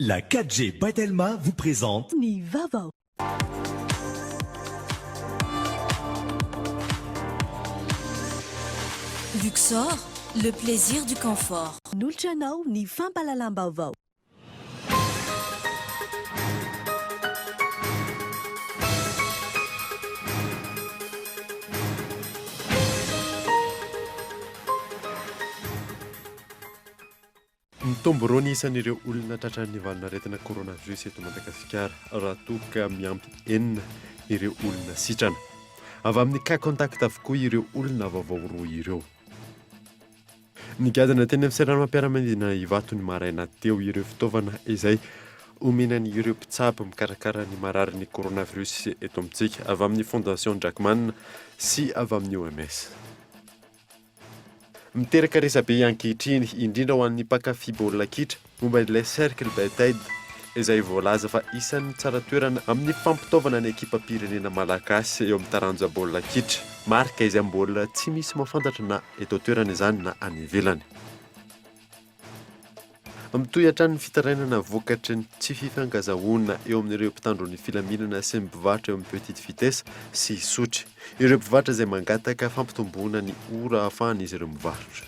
La 4G by Telma vous présente. Ny vaovao. Luxor, le plaisir du confort. Nolotra anao ny fampahalalam-baovao. Mitombo roa ny isan'ireo olona tratran'ny valanaretina coronavirus eto Madagasikara raha toa ka miampy enina ireo olona sitrana. Avy amin'ny cas contact avokoa ireo olona vaovao roa ireo. Nigadona teny amin'ny seranam-piaramanidina Ivato ny maraina teo ireo fitaovana izay omena an'ireo mpitsabo mikarakara ny mararin'ny coronavirus eto amintsika avy amin'ny Fondation Jackman sy avy amin'ny OMS. Miteraka resabe ankehitriny, indrindra ho an'ny mpankafy baolina kitra, momba ilay Cercle Betaid, izay voalaza fa isan'ny tsara toerana amin'ny fampitaovana ny ekipam-pirenena malagasy eo amin'ny taranja baolina kitra, marika izay mbola tsy misy mahafantatra na eto an-toerana izany na any ivelany. Mitohy hatrany ny fitarainana vokatry ny tsy fifankazahoana eo amin'ireo mpitandro ny filaminana sy ny mpivarotra eo amin'ny Petite Vitesse sy Isotry. Ireo mpivarotra izay mangataka fampitomboana ny ora ahafahan'izy ireo mivarotra.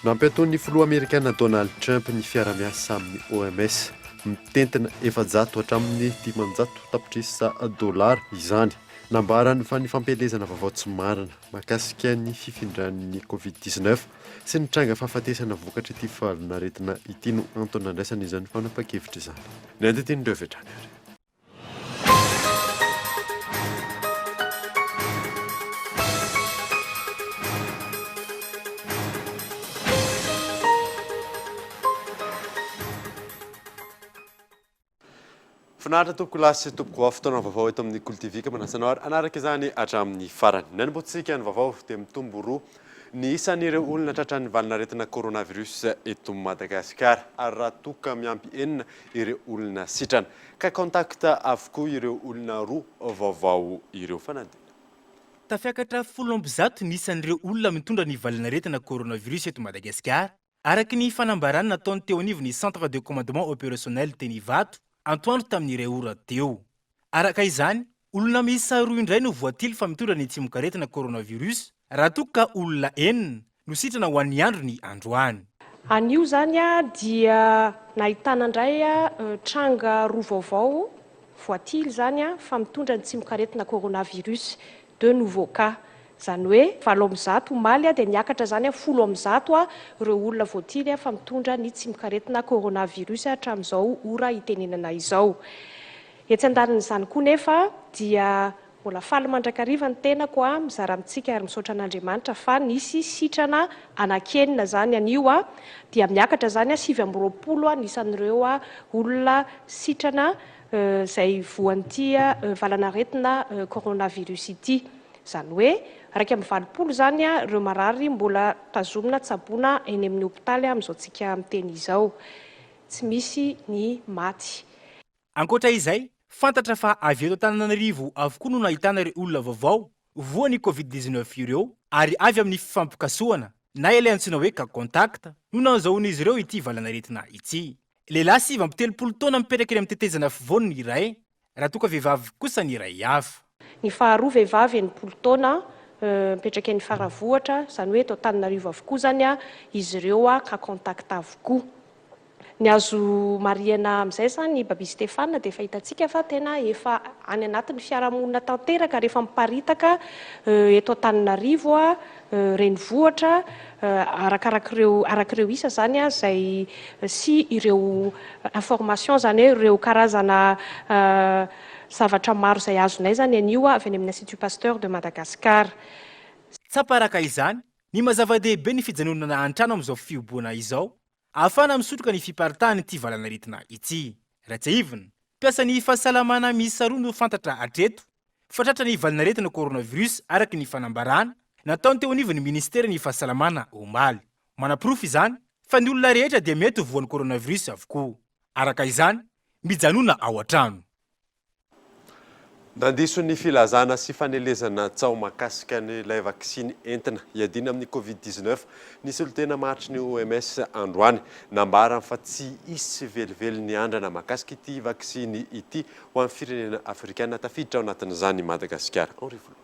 Nampiatoan'ny filoha amerikana Donald Trump ny fiara-miasa amin'ny OMS. Mitentina 400 hatramin'ny 500 tapitrisa dolara izany. Nambarany fa ny fampielezana vaovao tsy marina mahakasika ny fifindran'ny Covid 19 sy ny tranga fahafatesana vokatr'ity valanaretina ity no antony nandraisana izany fanapahan-kevitra izany. Ny andinin'ireo avy hatrany ary. Finaritra tompoko lahy sy tompoko vavy, fotoana vaovao eto amin'ny Kolo TV ka manasa anao ary hanaraka izany hatramin'ny farany. Ny hanombohantsika ny vaovao dia mitombo roa ny isan'ireo olona tratran'ny valanaretina coronavirus eto Madagasikara ary raha toa ka miampy enina ireo olona sitrana. Cas contact avokoa ireo olona roa vaovao ireo. Fanadina. Tafiakatra 110 ny isan'ireo olona mitondra ny valanaretina coronavirus eto Madagasikara Araka ny fanambarana nataony teo anivon'ny Centre de commandement opérationnel teny Ivato, antoandro tamin'ny iray ora teo. Araka izany, olona miisa roa indray no voatily fa mitondra ny tsimokaretina coronavirus, raha toa ka olona enina no sitrana ho an'ny androny androany. Anio izany dia nahitana indray tranga roa vaovao voatily izany fa mitondra ny tsimokaretina coronavirus. Deux nouveaux cas. Izany hoe 108 omaly dia niakatra izany 110 ireo olona voatily fa mitondra ny tsimokaretina coronavirus hatramin'izao ora itenenana izao. Etsy andanin'izany koa nefa dia mbola faly mandrakariva ny tenako mizara amintsika ary misaotra an'Andriamanitra fa nisy sitrana anankienina izany anio dia miakatra izany 29 ny isan'ireo olona sitrana izay voan'ity valanaretina coronavirus ity. Izany hoe 81 izany ireo marary mbola tazomina tsaboina eny amin'ny hopitaly amin'izao tsika miteny izao. Tsy misy ny maty. Ankoatra izay, fantatra fa avy eto Antananarivo avokoa no nahitana ireo olona vaovao voan'ny Covid 19 ireo ary avy amin'ny fifampikasohana na ilay antsoina hoe cas contact no nahazahoan'izy ireo ity valanaretina ity. Lehilahy 39 taona mipetraka eny amin'ny tetezana afovoany ny iray, raha toa ka vehivavy kosa ny iray hafa. Ny faharoa vehivavy 60 taona mipetraka eny Faravohitra, izany hoe eto Antananarivo avokoa izany izy ireo cas contact avokoa. Ny azo marihana amin'izay izany Baby Stéphane dia efa hitantsika fa tena efa any anatin'ny fiarahamonina tanteraka ary efa miparitaka eto Antananarivo renivohitra arakarak'ireo arak'ireo isa izany izay sy ireo information izany hoe ireo karazana zavatra maro izay azonay izany anio avy any amin'ny Institut Pasteur de Madagascar. Tsapa araka izany ny maha zava-dehibe ny fijanonana an-trano amin'izao fihoboana izao ahafahana misoroka ny fiparitahan'ity valanaretina ity. Raha tsiahivina, mpiasan'ny fahasalamana miisa roa no fantatra hatreto fa tratra ny valanaretina coronavirus araka ny fanambarana nataony teo anivon'ny ministeran'ny fahasalamana omaly. Manaporofo izany fa ny olona rehetra dia mety ho voan'ny coronavirus avokoa. Araka izany, mijanona ao an-trano. Nandiso ny filazana sy fanelezana tsaho mahakasika an'ilay vaksiny entina hiadiana amin'ny Covid 19 ny solontena maharitry ny OMS androany. Nambarany fa tsy hisy velively ny andrana mahakasika ity vaksiny ity ho an'ny firenena afrikana tafiditra ao anatin'izany i Madagasikara. Henri Flora.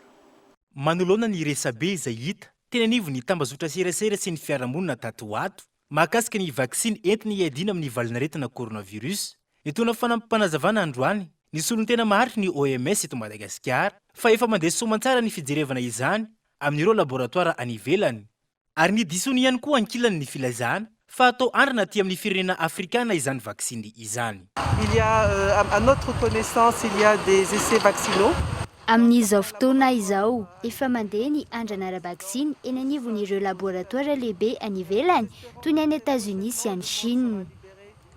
Manoloana ny resabe izay hita teny anivon'ny tambazotra serasera sy ny fiarahamonina tato ho ato mahakasika ny vaksiny entina hiadiana amin'ny valanaretina coronavirus, nitondra fanampim-panazavana androany ny solontena maharitry ny OMS eto Madagasikara fa efa mandeha soamantsara ny fijerevana izany amin'ireo laboratoara any ivelany. Ary nidisoany ihany koa ankilany ny filazana fa atao andrana aty amin'ny firenena afrikana izany vaksiny izany. Il y a, à notre connaissance, il y a des essais vaccinaux. Amin'izao fotoana izao, efa mandeha ny andrana ara-baksiny eny anivon'ireo laboratoara lehibe any ivelany toy ny any Etazonia sy any Chine.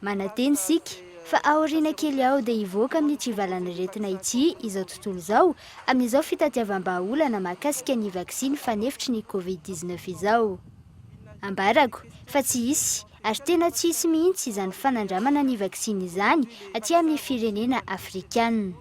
Manantena isika fa aoriana kely ao dia hivoaka amin'ity valanaretina ity izao tontolo izao amin'izao fitadiavam-bahaolana mahakasika ny vaksiny fanefitry ny Covid 19 izao. Ambarako fa tsy hisy ary tena tsy hisy mihitsy izany fanandramana ny vaksiny izany aty amin'ny firenena afrikana.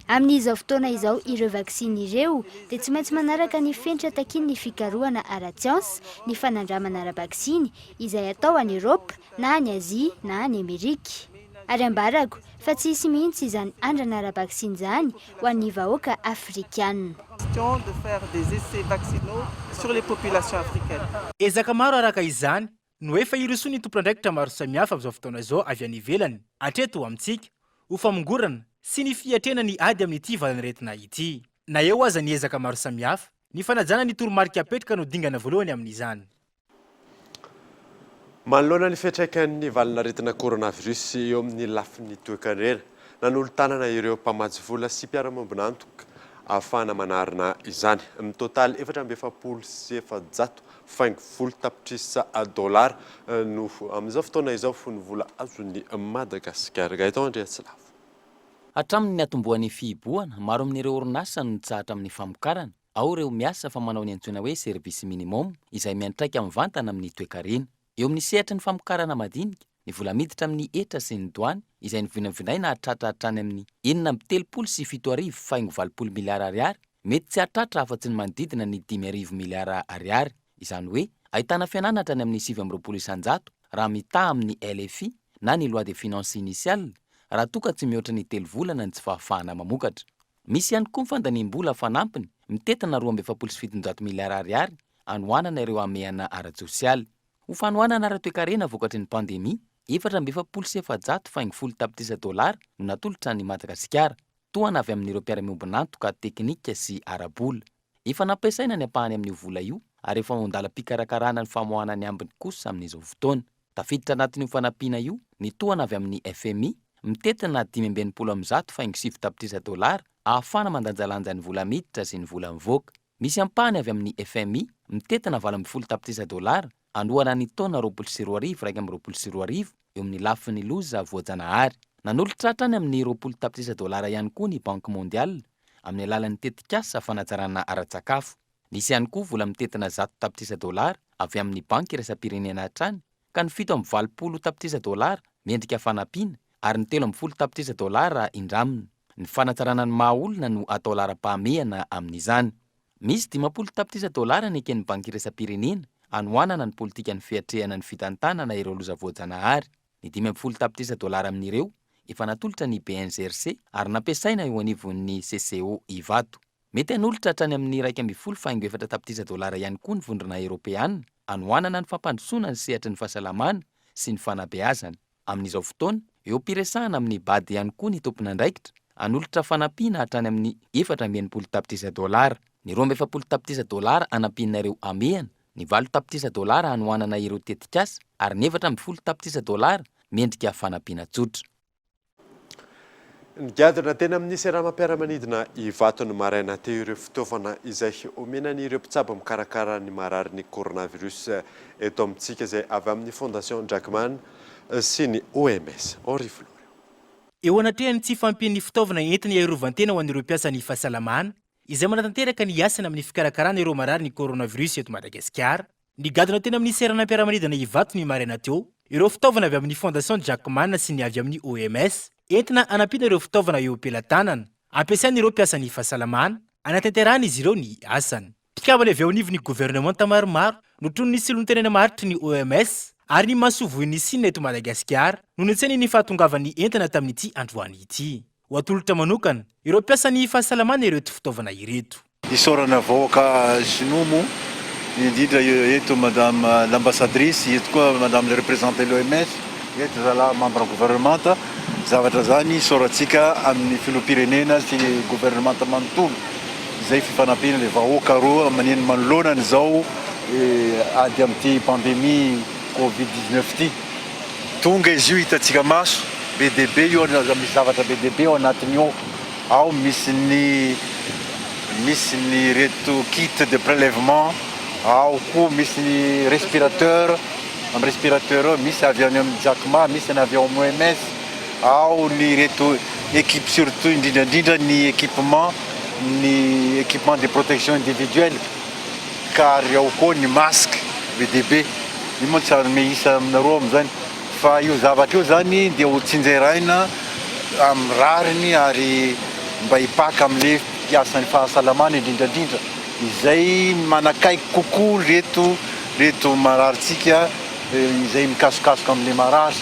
Amin'izao fotoana izao ireo vaksiny ireo dia tsy maintsy manaraka ny fenitra takian'ny fikarohana ara-tsiansa ny fanandramana ara-baksiny izay atao any Eropa na any Azia na any Amerika. Ary ambarako fa tsy hisy mihitsy izany andrana ara-baksiny izany ho an'ny vahoaka afrikana. Question de faire des essais vaccinaux sur les populations africaines. Ezaka maro araka izany no efa irosoan'ny tompon'andraikitra maro samihafa amin'izao fotoana izao avy any ivelany hatreto amintsika ho famongorana sy ny fiatrehana ny ady amin'ity valanaretina ity. Na eo aza ny ezaka maro samihafa, ny fanajana ny toromarika apetraka no dingana voalohany amin'izany. Manoloana ny fiantraikan'ny valanaretina coronavirus eo amin'ny lafiny toekarena, nanolo-tanana ireo mpamatsy vola sy mpiara-miombon'antoka ahafahana manarina izany. Mitotaly 444 faingo folo tapitrisa dolara no amin'izao fotoana izao ny vola azon'i Madagasikara. Gaëtan Andriatsilavo. Hatramin'ny niatombohan'ny fihibohana, maro amin'ireo orinasa no nitsahatra amin'ny famokarana. Ao ireo miasa fa manao ny antsoina hoe service minimum izay miantraika mivantana amin'ny toekarena. Eo amin'ny sehatry ny famokarana madinika, ny vola miditra amin'ny hetra sy ny doany izay novinavinaina hahatratra hatrany amin'ny 77 faingo 80 miliara ariary, mety tsy hahatratra afa-tsy ny manodidina ny 5000 miliara ariary. Izany hoe ahitana fihenana hatrany amin'ny 29% raha mitaha amin'ny LFI na ny loi de finances initiale raha toa ka tsy mihoatra ny telo volana ny tsy fahafahana mamokatra. Misy ihany koa ny fandaniam-bola fanampiny mitentina 742 miliara ariary hanohanana ireo hamehana ara-tsosialy. Ho fanohanana ara-toekarena vokatry ny pandemia, 444 faingo folo tapitrisa dolara no natolotra an'i Madagasikara, tohana avy amin'ireo mpiara-miombon'antoka teknika sy ara-bola. Efa nampiasaina ny ampahany amin'io vola io ary efa ao an-dalam-pikarakarana ny famoahana ny ambiny kosa amin'izao fotoana. Tafiditra anatin'io fanampiana io ny tohana avy amin'ny FMI, mitentina 165 faingo sivy tapitrisa dolara ahafahana mandanjalanja ny vola miditra sy ny vola mivoaka. Misy ampahany avy amin'ny FMI, mitentina 18 tapitrisa dolara hanohana ny taona 2020 2021 eo amin'ny lafiny loza voajanahary. Nanolotra hatrany amin'ny 20 tapitrisa dolara ihany koa ny Banque Mondiale amin'ny alalan'ny tetikasa fanatsarana ara-tsakafo. Nisy ihany koa vola mitentina 100 tapitrisa dolara avy amin'ny Banky iraisam-pirenena hatrany ka ny 87 tapitrisa dolara mendrika fanampiana ary ny 13 tapitrisa dolara indramina. Ny fanatsarana ny maha olona no atao laharam-pahamehana amin'izany. Misy 50 tapitrisa dolara neken'ny Banky iraisam-pirenena hanohanana ny politikan'ny fiatrehana ny fitantanana ireo loza voajanahary. Ny 15 tapitrisa dolara amin'ireo efa natolotra ny BNGRC ary nampiasaina eo anivon'ny CCO Ivato. Mety hanolotra hatrany amin'ny 11 faingo efatra tapitrisa dolara ihany koa ny Vondrona Eoropeana hanohanana ny fampandrosoana ny sehatry ny fahasalamana sy ny fanabeazana. Amin'izao fotoana, eo am-piresahana amin'ny Bad ihany koa ny tompon'andraikitra, hanolotra fanampiana hatrany amin'ny 64 tapitrisa dolara. Ny 42 tapitrisa dolara hanampiana ireo hamehana, ny 8 tapitrisa dolara hanohanana ireo tetikasa ary ny 14 tapitrisa dolara mendrika fanampiana tsotra. Nigadona teny amin'ny seranam-piaramanidina Ivato ny maraina teo ireo fitaovana izay omena an'ireo mpitsabo mikarakara ny mararin'ny coronavirus eto amintsika izay avy amin'ny Fondation Jackman sy ny OMS. Henri Florian. Eo anatrehan'ny tsy fahampian'ny fitaovana entina hiarovan-tena ho an'ireo mpiasan'ny fahasalamana izay manatanteraka ny asany amin'ny fikarakarana ireo marary ny coronavirus eto Madagasikara, Nigadona teny amin'ny seranam-piaramanidina Ivato ny maraina teo ireo fitaovana avy amin'ny Fondation Jackman sy ny avy amin'ny OMS entina hanampiana ireo fitaovana eo am-pelatanana. ampiasain'ireo mpiasan'ny fahasalamana anatanterahan'izy ireo ny asany. Mpikambana avy eo anivon'ny governemanta maromaro, notronin'ny solontenana maharitry ny OMS ary ny masoivohon'ny Sina eto Madagasikara no nitsainy ny fahatongavan'ny entana tamin'ity androany ity. Ho atolotra manokana ireo mpiasan'ny fahasalamana ireto fitaovana ireto. Isaorana vahoaka sinoa moa indrindra eto madame l'ambassadrice, eto koa madame le represente l'OMS, eto zalahy membre gouvernemanta, zavatra zany isaorantsika amin'ny filoham-pirenena sy gouvernemanta manontolo izay fifanampiana le vahoaka roa maneno manoloana an'izao ady amin'ity pandemie covid 19 ity. Tonga izy io hitantsika maso, be dia be io aza misy zavatra be dia be ao anatiny ao, ao misy ny misy ny reto kit de prélèvement, ao koa misy ny respirateur, amin'ny respirateur ao misy avy any amin'ny Jack Ma, misy ny avy ao amin'ny OMS, ao ny reto équipe surtout indrindra indrindra ny équipement ny équipement de protection individuelle. Ka ary ao koa ny masque be dia be, io moa tsy hanome isa aminareo amin'izany fa io zavatra io zany dia ho tsinjeraina amin'ny rariny ary mba hipaka amin'le mpiasan'ny fahasalamana indrindra indrindra izay manakaiky kokoa reto reto mararintsika izay mikasokasoka amin'le marary.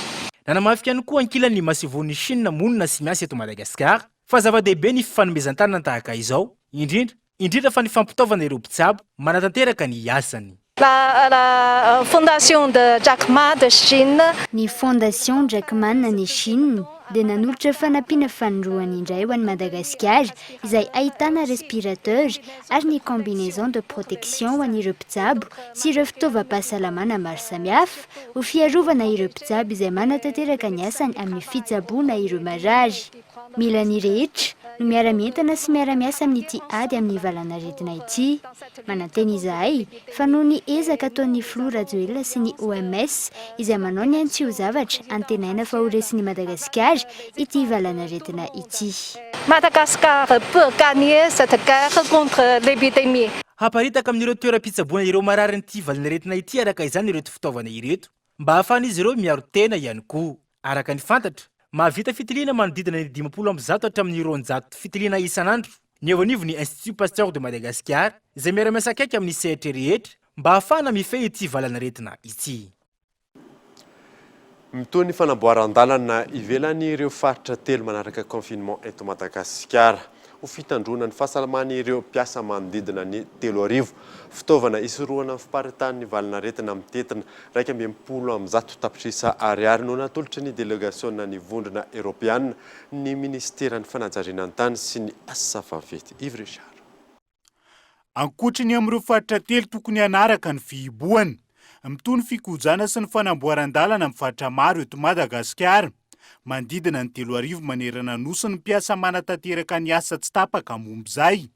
Nanamafy ihany koa ankilany ny masoivohon'i Chine monina sy miasa eto Madagasikara fa zava-dehibe ny fifanomezan-tanana tahaka izao, indrindra indrindra fa ny fampitaovana ireo mpitsabo manatanteraka ny asany. La la Fondation de Jack Ma de Chine. Ny Fondation Jack Ma any Chine dia nanolotra fanampiana fanindroany indray ho an'i Madagasikara izay ahitana respirateur ary ny combinaison de protection ho an'ireo mpitsabo sy ireo fitaovam-pahasalamana maro samihafa ho fiarovana ireo mpitsabo izay manatanteraka ny asany amin'ny fitsaboana ireo marary. Mila ny rehetra no miara-mientana sy miara-miasa amin'ity ady amin'ny valanaretina ity. Manantena izahay fa noho ny ezaka ataon'ny filoha Rajoelina sy ny OMS izay manao ny ainy tsy ho zavatra, antenaina fa ho resin'i Madagasikara ity valanaretina ity. Madagascar peut gagner cette guerre contre l'épidémie. Haparitaka amin'ireo toeram-pitsaboana ireo mararin'ity valanaretina ity araka izany ireto fitaovana ireto mba hahafahan'izy ireo miaro tena ihany koa. Araka ny fantatra, mahavita fitiliana manodidina ny 150 hatramin'ny 200 fitiliana isan'andro ny eo anivon'ny Institut Pasteur de Madagascar izay miara-miasa akaiky amin'ny sehatra rehetra mba hahafahana mifehy ity valanaretina ity. Mitohy ny fanamboaran-dalana ivelan'ireo faritra telo manaraka confinement eto Madagasikara. Ho fitandroana ny fahasalaman'ireo mpiasa manodidina ny 3000. Fitaovana hisorohana ny fiparitahan'ny valanaretina mitentina 161 tapitrisa ariary no natolotry ny delegasionan'ny Vondrona Eoropeana ny minisiteran'ny fanajariana ny tany sy ny asa vaventy. Yves Richard. Ankoatry ny amin'ireo faritra telo tokony hanaraka ny fihibohana, mitohy ny fikojana sy ny fanamboaran-dalana amin'ny faritra maro eto Madagasikara. Manodidina ny 3000 manerana ny Nosy ny mpiasa manatanteraka ny asa tsy tapaka momba izay.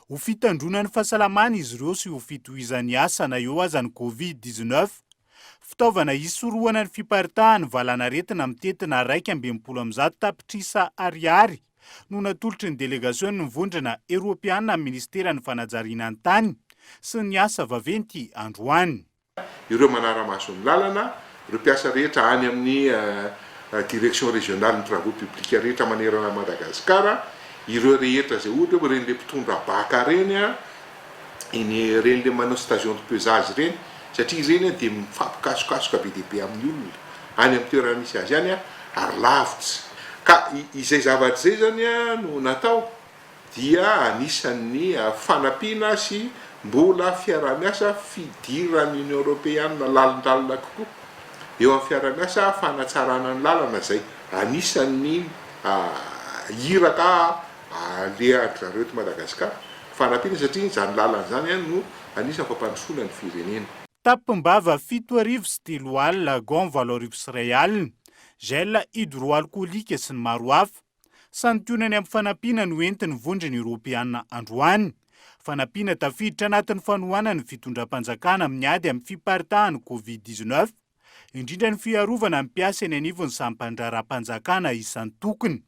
Ho fitandroana ny fahasalamana izy ireo sy ho fitohizan'ny asa na eo aza ny Covid 19. Fitaovana hisorohana ny fiparitahan'ny valanaretina mitentina 161 tapitrisa ariary no natolotry ny delegasionin'ny Vondrona Eoropeana amin'ny Minisiteran'ny Fanajariana ny Tany sy ny Asa Vaventy androany. Ireo manara-maso ny lalana, ireo mpiasa rehetra any amin'ny Direction Régionale ny Travaux Publics rehetra manerana an'i Madagasikara, ireo rehetra izay ohatra hoe ireny ilay mpitondra baka ireny, iny ireny ilay manao station de pesage ireny, satria ireny dia mifampikasokasoka be dia be amin'ny olona any amin'ny toerana misy azy any ary lavitra. Ka izay zavatra izay izany no natao. dia anisan'ny fanampiana sy mbola fiaraha-miasa fidiran'ny Union Europeana lalindalina kokoa eo amin'ny fiaraha-miasa fanatsarana ny lalana izay anisan'ny iraka alehan-dry zareo eto Madagasikara fanampiana satria izany lalana izany no anisan'ny fampandrosoana ny firenena. Tampom-bava 3007, gants 1008, gel hydroalcoolique sy ny maro hafa. Santionany amin'ny fanampiana no entin'ny Vondrona Eoropeana androany. Fanampiana tafiditra anatin'ny fanohanan'ny fitondram-panjakana amin'ny ady amin'ny fiparitahan'ny Covid 19, indrindra ny fiarovana ny mpiasa eny anivon'ny sampan-draharaham-panjakana isan-tokony.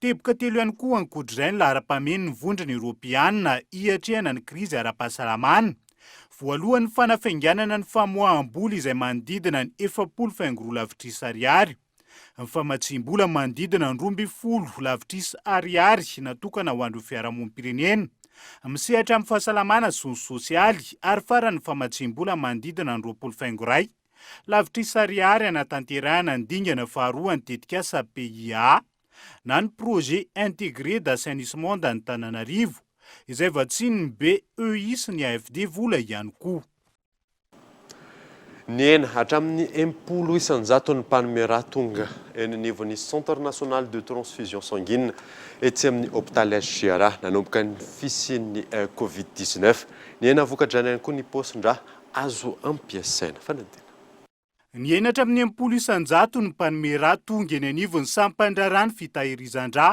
Teboka telo ihany koa ankoatr'izay ny laharam-pahamen'ny Vondrona Eoropeana hiatrehana ny krizy ara-pahasalamana. Voalohany ny fanafainganana ny famoaham-bola izay manodidina ny 40 faingo roa lavitrisa ariary. Ny famatsiam-bola manodidina ny 12 lavitrisa ariary natokana ho an'ireo fiarahamonim-pirenena misehatra amin'ny fahasalamana sy ny sosialy ary farany ny famatsiam-bola manodidina ny 20 faingo iray lavitrisa ariary hanatanterahana ny dingana faharoa ny tetikasa PIA na ny Projet Intégré d'Assainissement d'Antananarivo izay vatsian'ny BEI sy ny AFD vola ihany koa. Nihena hatramin'ny 60 isan-jato ny mpanome rà tonga eny anivon'ny Centre National de Transfusion Sanguine etsy amin'ny hopitaly HJRA nanomboka ny fisian'ny Covid 19. Nihena vokatr'izany ihany koa ny paosin-drà azo ampiasaina. Fanadihadiana. Nihena hatramin'ny 60% ny mpanome rà tonga eny anivon'ny sampan-draharahan'ny fitahirizan-drà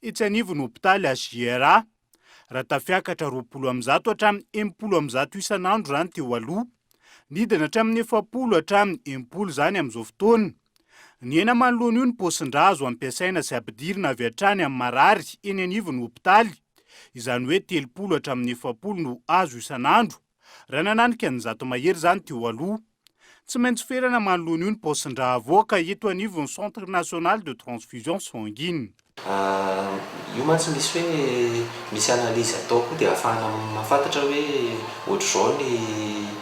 etsy anivon'ny hopitaly HJRA. Raha tafiakatra 120 hatramin'ny 160 isan'andro izany teo aloha, nidina hatramin'ny 40 hatramin'ny 60 izany amin'izao fotoana. Nihena manoloana io ny paosin-drà azo ampiasaina sy ampidirina avy hatrany amin'ny marary eny anivon'ny hopitaly, izany hoe 30 hatramin'ny 40 no azo isan'andro, raha nananika ny 100 mahery izany teo aloha. Tsy maintsy ferana manoloana io ny paosin-drà avoaka eto anivon'ny Centre National de Transfusion Sanguine. Io mantsy misy hoe misy analyse atao koa dia ahafahana mahafantatra hoe ohatr'izao ny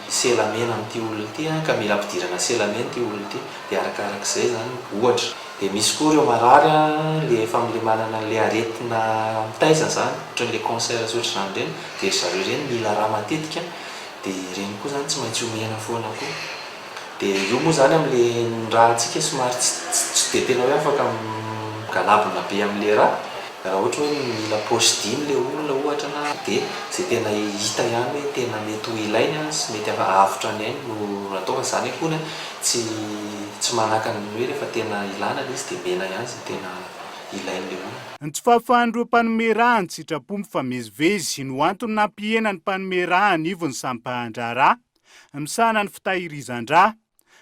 sela mena amin'ity olona ity an, ka mila ampidirana sela mena ity olona ity, dia arakarak'izay izany ohatra. Dia misy koa ireo marary an, le efa am'le manana an'le aretina mitaiza izany, ohatran'le cancer sy ohatr'izany ireny, dia ry zareo ireny mila rà matetika, Dia ireny koa izany tsy maintsy omena foana koa. Dia io moa izany amin'ilay ny rà antsika somary tsy tsy dia tena hoe afaka migalabona be amin'ilay rà. Raha ohatra hoe mila poche dimy ilay olona ohatra na dia izay tena hita ihany hoe tena mety ho ilainy sy mety hahavotra ny ainy no atao fa izany akory an tsy tsy manakana ny hoe rehefa tena ilana ilay izy dia omena ihany izay tena ilain'ilay olona. Ny tsy fahafahan'ireo mpanome rà an-tsitrapo mifamezivezy no antony nampihena ny mpanome rà anivon'ny sampahan-draharaha misahana ny fitahirizan-drà,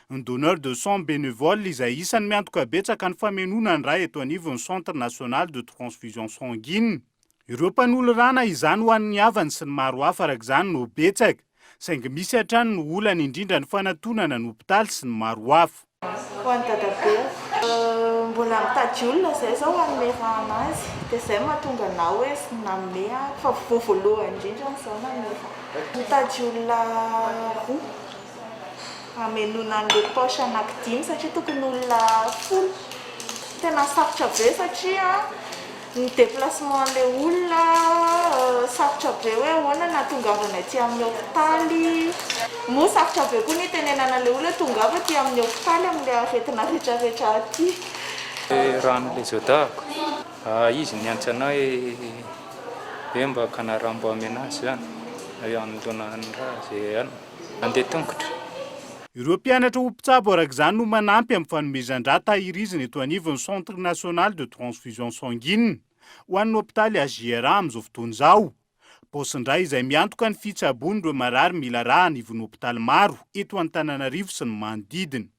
ny donneur de sang bénévole izay isan'ny miantoka betsaka ny famenoana ny rà eto anivon'ny Centre National de Transfusion Sanguine. Ireo mpanolo rà na izany ho an'ny havany sy ny maro hafa araka izany no betsaka, saingy misy hatrany ny olana indrindra ny fanatonana ny hopitaly sy ny maro hafa. Ho an'i dadabe. Mbola mitady olona zay zao hanome rà anazy dia zay mahatonga anah hoe nanome aho fa vao voalohany indrindra aho zao nanome rà. Mitady olona roa hamenoana an'le poche anaky dimy satria tokony olona folo. Tena sarotra be satria Ny déplacement an'ilay olona sarotra be hoe ahoana no hahatongavana aty amin'ny hopitaly. Moa sarotra be koa ny hitenenana an'ilay olona hoe tongava aty amin'ny hopitaly amin'ilay aretina retraretra aty. Rano ilay zaodahako. Izy niantso anah hoe mba hakana rano mba omena azy zany, hoe hanoloana ny raha zay any. Handeha tongotra. Ireo mpianatra ho mpitsabo araka izany no manampy amin'ny fanomezan-drà tahirizina eto anivon'ny Centre National de Transfusion Sanguine ho an'ny hopitaly HJRA amin'izao fotoana izao. Paosin-drà izay miantoka ny fitsaboana ireo marary mila rà anivon'ny hopitaly maro eto Antananarivo sy ny manodidina.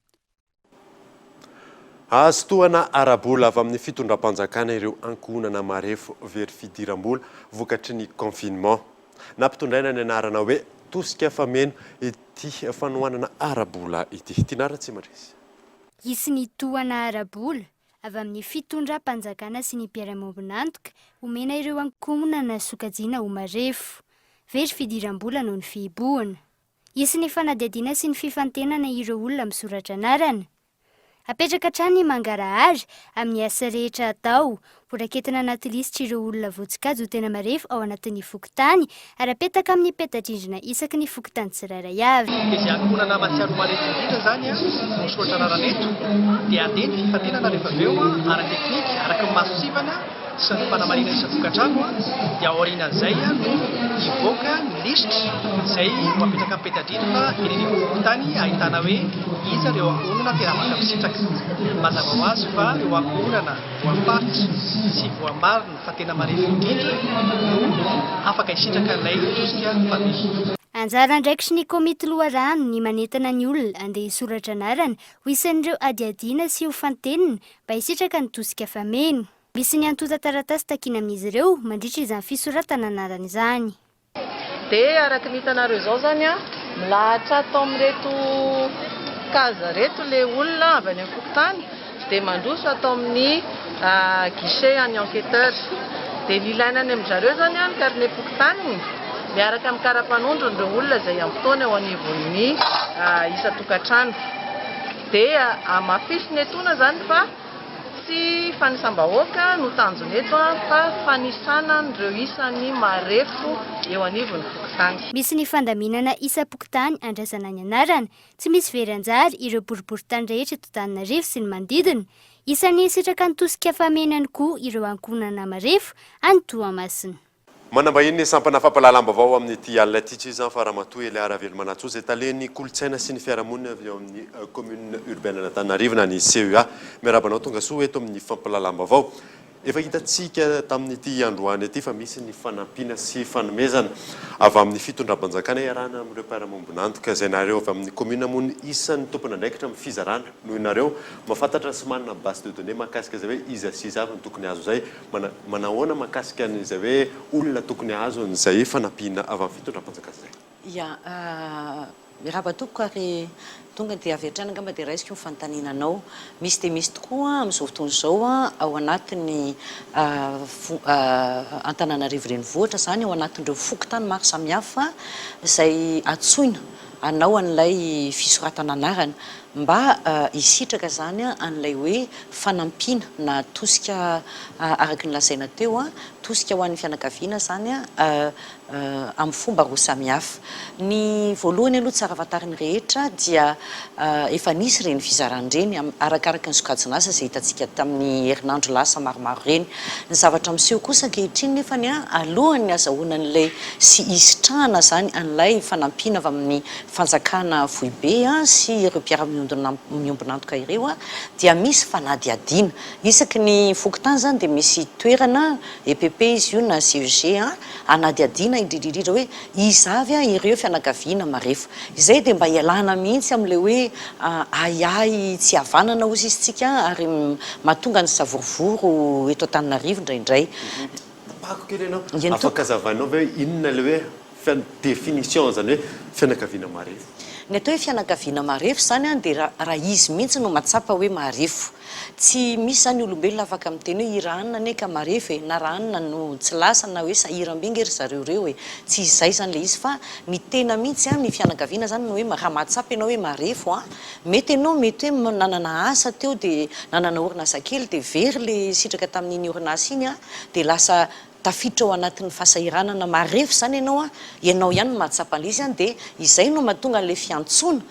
Hahazo tohana ara-bola avy amin'ny fitondram-panjakana ireo ankohonana marefo very fidiram-bola vokatry ny confinement. Nampitondraina ny anarana hoe Tosika Fameno ity fanohanana ara-bola ity. Tinah Ratsimandresy. Hisy ny tohana ara-bola avy amin'ny fitondram-panjakana sy ny mpiara-miombon'antoka homena ireo ankohonana sokajiana ho marefo very fidiram-bola noho ny fihibohana. Hisy ny fanadihadiana sy ny fifantenana ireo olona misoratra anarana. Apetraka hatrany ny mangarahara amin'ny asa rehetra atao. Horaketina anaty lisitra ireo olona voatsikajy ho tena marefo ao anatin'ny fokontany ary apetaka amin'ny peta-drindrina isaky ny fokontany tsirairay avy. Dia izay ankohonana mahatsiaro ho marefo indrindra izany no misoratra anarana eto. Dia handeha ny fifantenana rehefa avy eo ara-teknika, araka ny maso-sivana. sy ny fanamarinana isan-tokantrano dia aorianan'izay no hivoaka ny lisitra izay ho apetraka amin'ny peta-drindrina eny anivon'ny fokontany ahitana hoe iza ireo ankohonana tena afaka misitraka. Mazava ho azy fa ireo ankohonana voafaritra sy voamarina fa tena marefo indrindra no afaka hisitraka ilay tosika fameno. Anjara andraikitry ny komity loharano ny manentana ny olona andeha hisoratra anarana ho isan'ireo hadihadiana sy ho fantenina mba hisitraka ny tosika fameno. Misy ny antontan-taratasy takiana amin'izy ireo mandritra izany fisoratana anarana izany. Dia araka ny hitanareo izao izany an, milahatra ato amin'ireto case ireto ilay olona avy any amin'ny fokontany. dia mandroso atao amin'ny guichet an'ny enquêteur. Dia ny ilaina any amin-dry zareo izany ny carnet fokontaniny miaraka amin'ny kara-panondron'ireo olona izay ampy taona eo anivon'ny isan-tokantrano. Dia hamafisina etoana izany fa tsy fanisam-bahoaka no tanjona eto fa fanisana an'ireo isan'ny marefo eo anivon'ny fokontany. Misy ny fandaminana isam-pokontany andraisana ny anarana. Tsy misy very anjara ireo boriborintany rehetra eto Antananarivo sy ny manodidina. Isan'ny nisitraka ny tosika fameno ihany koa ireo ankohonana marefo any Toamasina. Manambahiny ny sampana fampahalalam-baovao amin'ity alina ity tsy iza fa Ramatoa Elia Ravelomanantsoa izay talen'ny kolontsaina sy ny fiarahamonina avy ao amin'ny Commune Urbaine an'Antananarivo na ny CUA. Miarahaba anao tongasoa eto amin'ny fampahalalam-baovao. Efa hitantsika tamin'ity androany ity fa misy ny fanampiana sy fanomezana avy amin'ny fitondram-panjakana iarahana amin'ireo mpiara-miombon'antoka izay nareo avy amin'ny commune moa no isan'ny tompon'andraikitra amin'ny fizarana noho ianareo mahafantatra sy manana base de données mahakasika izay hoe iza sy iza avy no tokony hahazo izay Mana, manahoana mahakasika an'izay hoe olona tokony hahazo an'izay fanampiana avy amin'ny fitondram-panjakana izay? Ya, miarahaba tompoko ary tonga dia avy hatrany angamba dia raisiko ny fanontaniana anao. Misy dia misy tokoa amin'izao fotoana izao ao anatin'ny Antananarivo renivohitra izany, ao anatin'ireo fokontany maro samihafa izay antsoina hanao an'ilay fisoratana anarana mba hisitraka izany an'ilay hoe fanampiana na tosika araka ny lazaina teo, tosika ho an'ny fianakaviana izany amin'ny fomba roa samihafa. Ny voalohany aloha tsara fantarin'ny rehetra dia efa nisy ireny fizarana ireny arakaraka ny sokajin'asa izay hitantsika tamin'ny herinandro lasa maromaro ireny. Ny zavatra miseho kosa ankehitriny nefany alohan'ny hazahoana an'ilay sy hisitrahana izany an'ilay fanampiana avy amin'ny fanjakana foibe sy ireo mpiara-miombon'antoka ireo dia misy fanadihadiana. Isaky ny fokontany izany dia misy toerana, EPP izy io na CEG, hanadihadiana indrindra indrindra hoe iza avy ireo fianakaviana marefo. Izay dia mba hialana mihitsy amin'ilay hoe ahiahy tsy havanana hozy izy tsika ary mahatonga ny savorovoro eto Antananarivo indraindray. Tapahako kely ianao, afaka hazavainao ve hoe inona ilay hoe définition an'izany hoe fianakaviana marefo? Ny atao hoe fianakaviana marefo izany dia raha izy mihitsy no mahatsapa hoe marefo. Tsy misy izany olombelona afaka miteny hoe i Rahanina anie ka marefo e, na Rahanina no tsy lasa na hoe sahiram-be nge ry zareo ireo e. Tsy izay izany ilay izy fa ny tena mihitsy an, ny fianakaviana izany no hoe raha mahatsapa ianao hoe marefo an, mety ianao mety hoe nanana asa teo dia nanana orinasa kely dia very ilay sitraka tamin'iny orinasa iny an, dia lasa tafiditra ao anatin'ny fahasahiranana marefo izany ianao an, ianao ihany no mahatsapa an'ilay izy an, dia izay no mahatonga an'ilay fiantsoana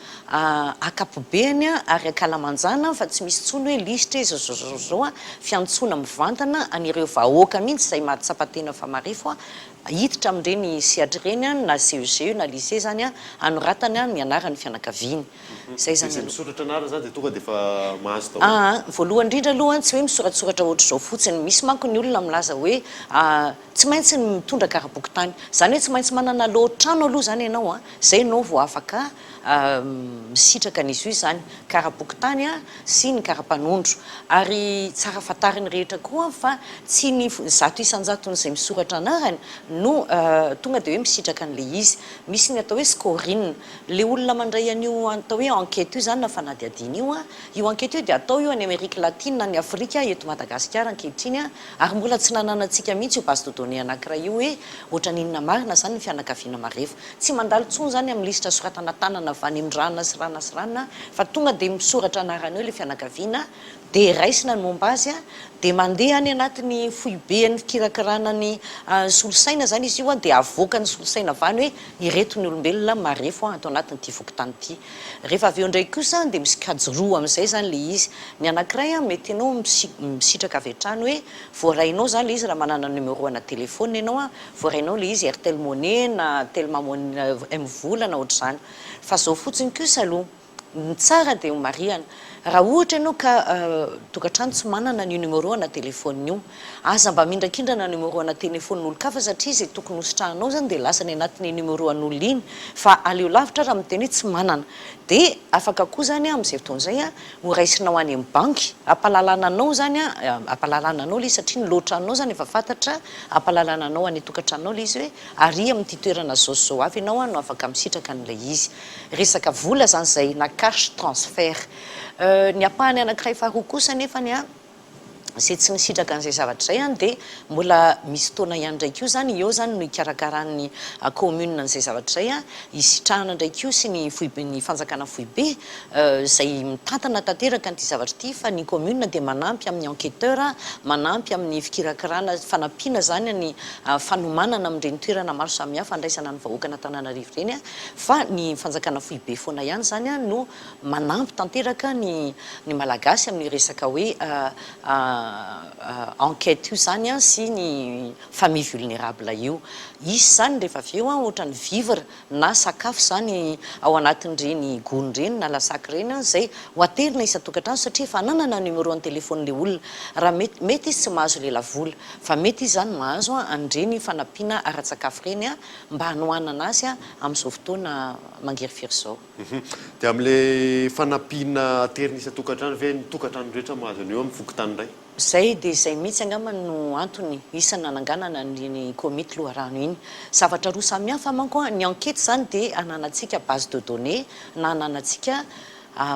ankapobeny ary ankalamanjana fa tsy misy intsony hoe lisitra izy izao izao izao an, fiantsoana mivantana an'ireo vahoaka mihitsy izay mahatsapa tena fa marefo an, hiditra amin'ireny sehatra ireny an, na CEG io na lycée izany an, hanoratany ny anaran'ny fianakaviany. Izay izany Izay aloha. misoratra anarana izany dia tonga dia efa mahazo daholo. Aa, voalohany indrindra aloha tsy hoe misoratsoratra ohatr'izao fotsiny. Misy manko ny olona milaza hoe tsy maintsy mitondra kara-bokin-tany. Izany hoe tsy maintsy manana loha-trano aloha izany ianao an, izay ianao vao afaka misitraka an'izy io izany. Kara-bokin-tany sy ny kara-panondro. Ary tsara fantarin'ny rehetra koa fa tsy ny 100% izay misoratra anarana no tonga dia hoe misitraka an'ilay izy. Misy ny atao hoe scoring. Le olona mandray an'io atao hoe enquête io izany na fanadihadiana io an, io enquête io dia atao io any Amerique latine, any Afrika, eto Madagasikara ankehitriny an, ary mbola tsy nananantsika mihitsy io base de données anankiray io hoe ohatran'inona marina izany ny fianakaviana marefo. Tsy mandalo intsony izany amin'ny lisitra soratana tanana avy any amin'ny rana sy rana sy rana fa tonga dia misoratra anarana eo ilay fianakaviana dia raisina ny momba azy dia mandeha any anatin'ny foiben'ny fikirakirana ny solosaina izany izy io dia avoaka ny solosaina avy any hoe ireto ny olombelona marefo ato anatin'ity fokontany ity. Rehefa avy eo indray kosa dia misy kajy roa amin'izay izany ilay izy. Ny anankiray mety ianao misitraka avy hatrany hoe voarainao izany ilay izy raha manana numéro ana téléphone ianao, voarainao ilay izy Airtel Money na Telma Money, M-vola na ohatr'izany. Fa izao fotsiny kosa aloha. Ny tsara dia ho marihana, raha ohatra ianao ka tokantrano tsy manana an'io numéro ana téléphone io, aza mba mindrakindrana numéro ana téléphone-n'olon-kafa satria izay tokony ho sitrahanao izany dia lasa any anatin'iny numéro an'olona iny fa aleo lavitra raha miteny hoe tsy manana. Dia afaka koa izany amin'izay fotoana izay ho raisinao any amin'ny banky, ampahalalana anao izany, ampahalalana anao ilay izy satria ny loatranao izany efa fantatra, ampahalalana anao any an-tokantranonao ilay izy hoe ary amin'ity toerana izao sy izao avy ianao no afaka misitraka an'ilay izy. Resaka vola zany zay na cash transfert. Ny ampahany anankiray faharoa kosa anefany an, izay tsy nisitraka an'izay zavatra izay an, dia mbola misy fotoana ihany indray koa izany, eo izany no hikarakaran'ny commune an'izay zavatra izay an, hisitrahana indray koa sy ny foibe, ny fanjakana foibe izay mitantana tanteraka an'ity zavatra ity fa ny commune dia manampy amin'ny enquêteur, manampy amin'ny fikirakirana, fanampiana izany ny fanomanana amin'ireny toerana maro samihafa handraisana ny vahoakan'Antananarivo ireny an, fa ny fanjakana foibe foana ihany izany an no manampy tanteraka ny ny Malagasy amin'ny resaka hoe enquête io izany sy ny famille vulnérable io. Hisy izany rehefa avy eo ohatran'ny vivre na sakafo izany ao anatin'ireny gony ireny na lasaka ireny izay ho aterina isan-tokantrano satria efa ananana numéro an'ny téléphone-n'ilay olona. Raha mety mety izy tsy mahazo lelavola fa mety izy izany mahazo an'ireny fanampiana ara-tsakafo ireny mba hanohanana azy amin'izao fotoana mangirifiry izao. Dia amin'ilay fanampiana aterina isan-tokantrano ve ny tokantrano rehetra mahazo an'io amin'ny fokontany iray? Izay dia izay mihitsy angamba no antony isan'ny nananganana an'iny komity loharano iny. Zavatra roa samihafa manko an, ny enquete izany dia ananantsika base de données na ananantsika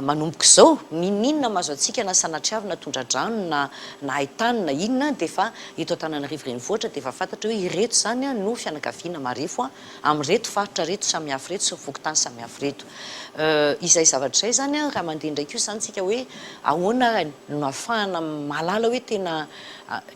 manomboka izao, n'inon'inona mahazo antsika na sanatriavina tondra-drano na na haitany na inona dia efa eto Antananarivo renivohitra dia efa fantatra hoe ireto izany no fianakaviana marefo an, amin'ireto faritra ireto samihafa ireto sy ny fokontany samihafa ireto. Izay zavatra izay izany an, raha mandeha indray kosa izany tsika hoe ahoana ary no ahafahana mahalala hoe tena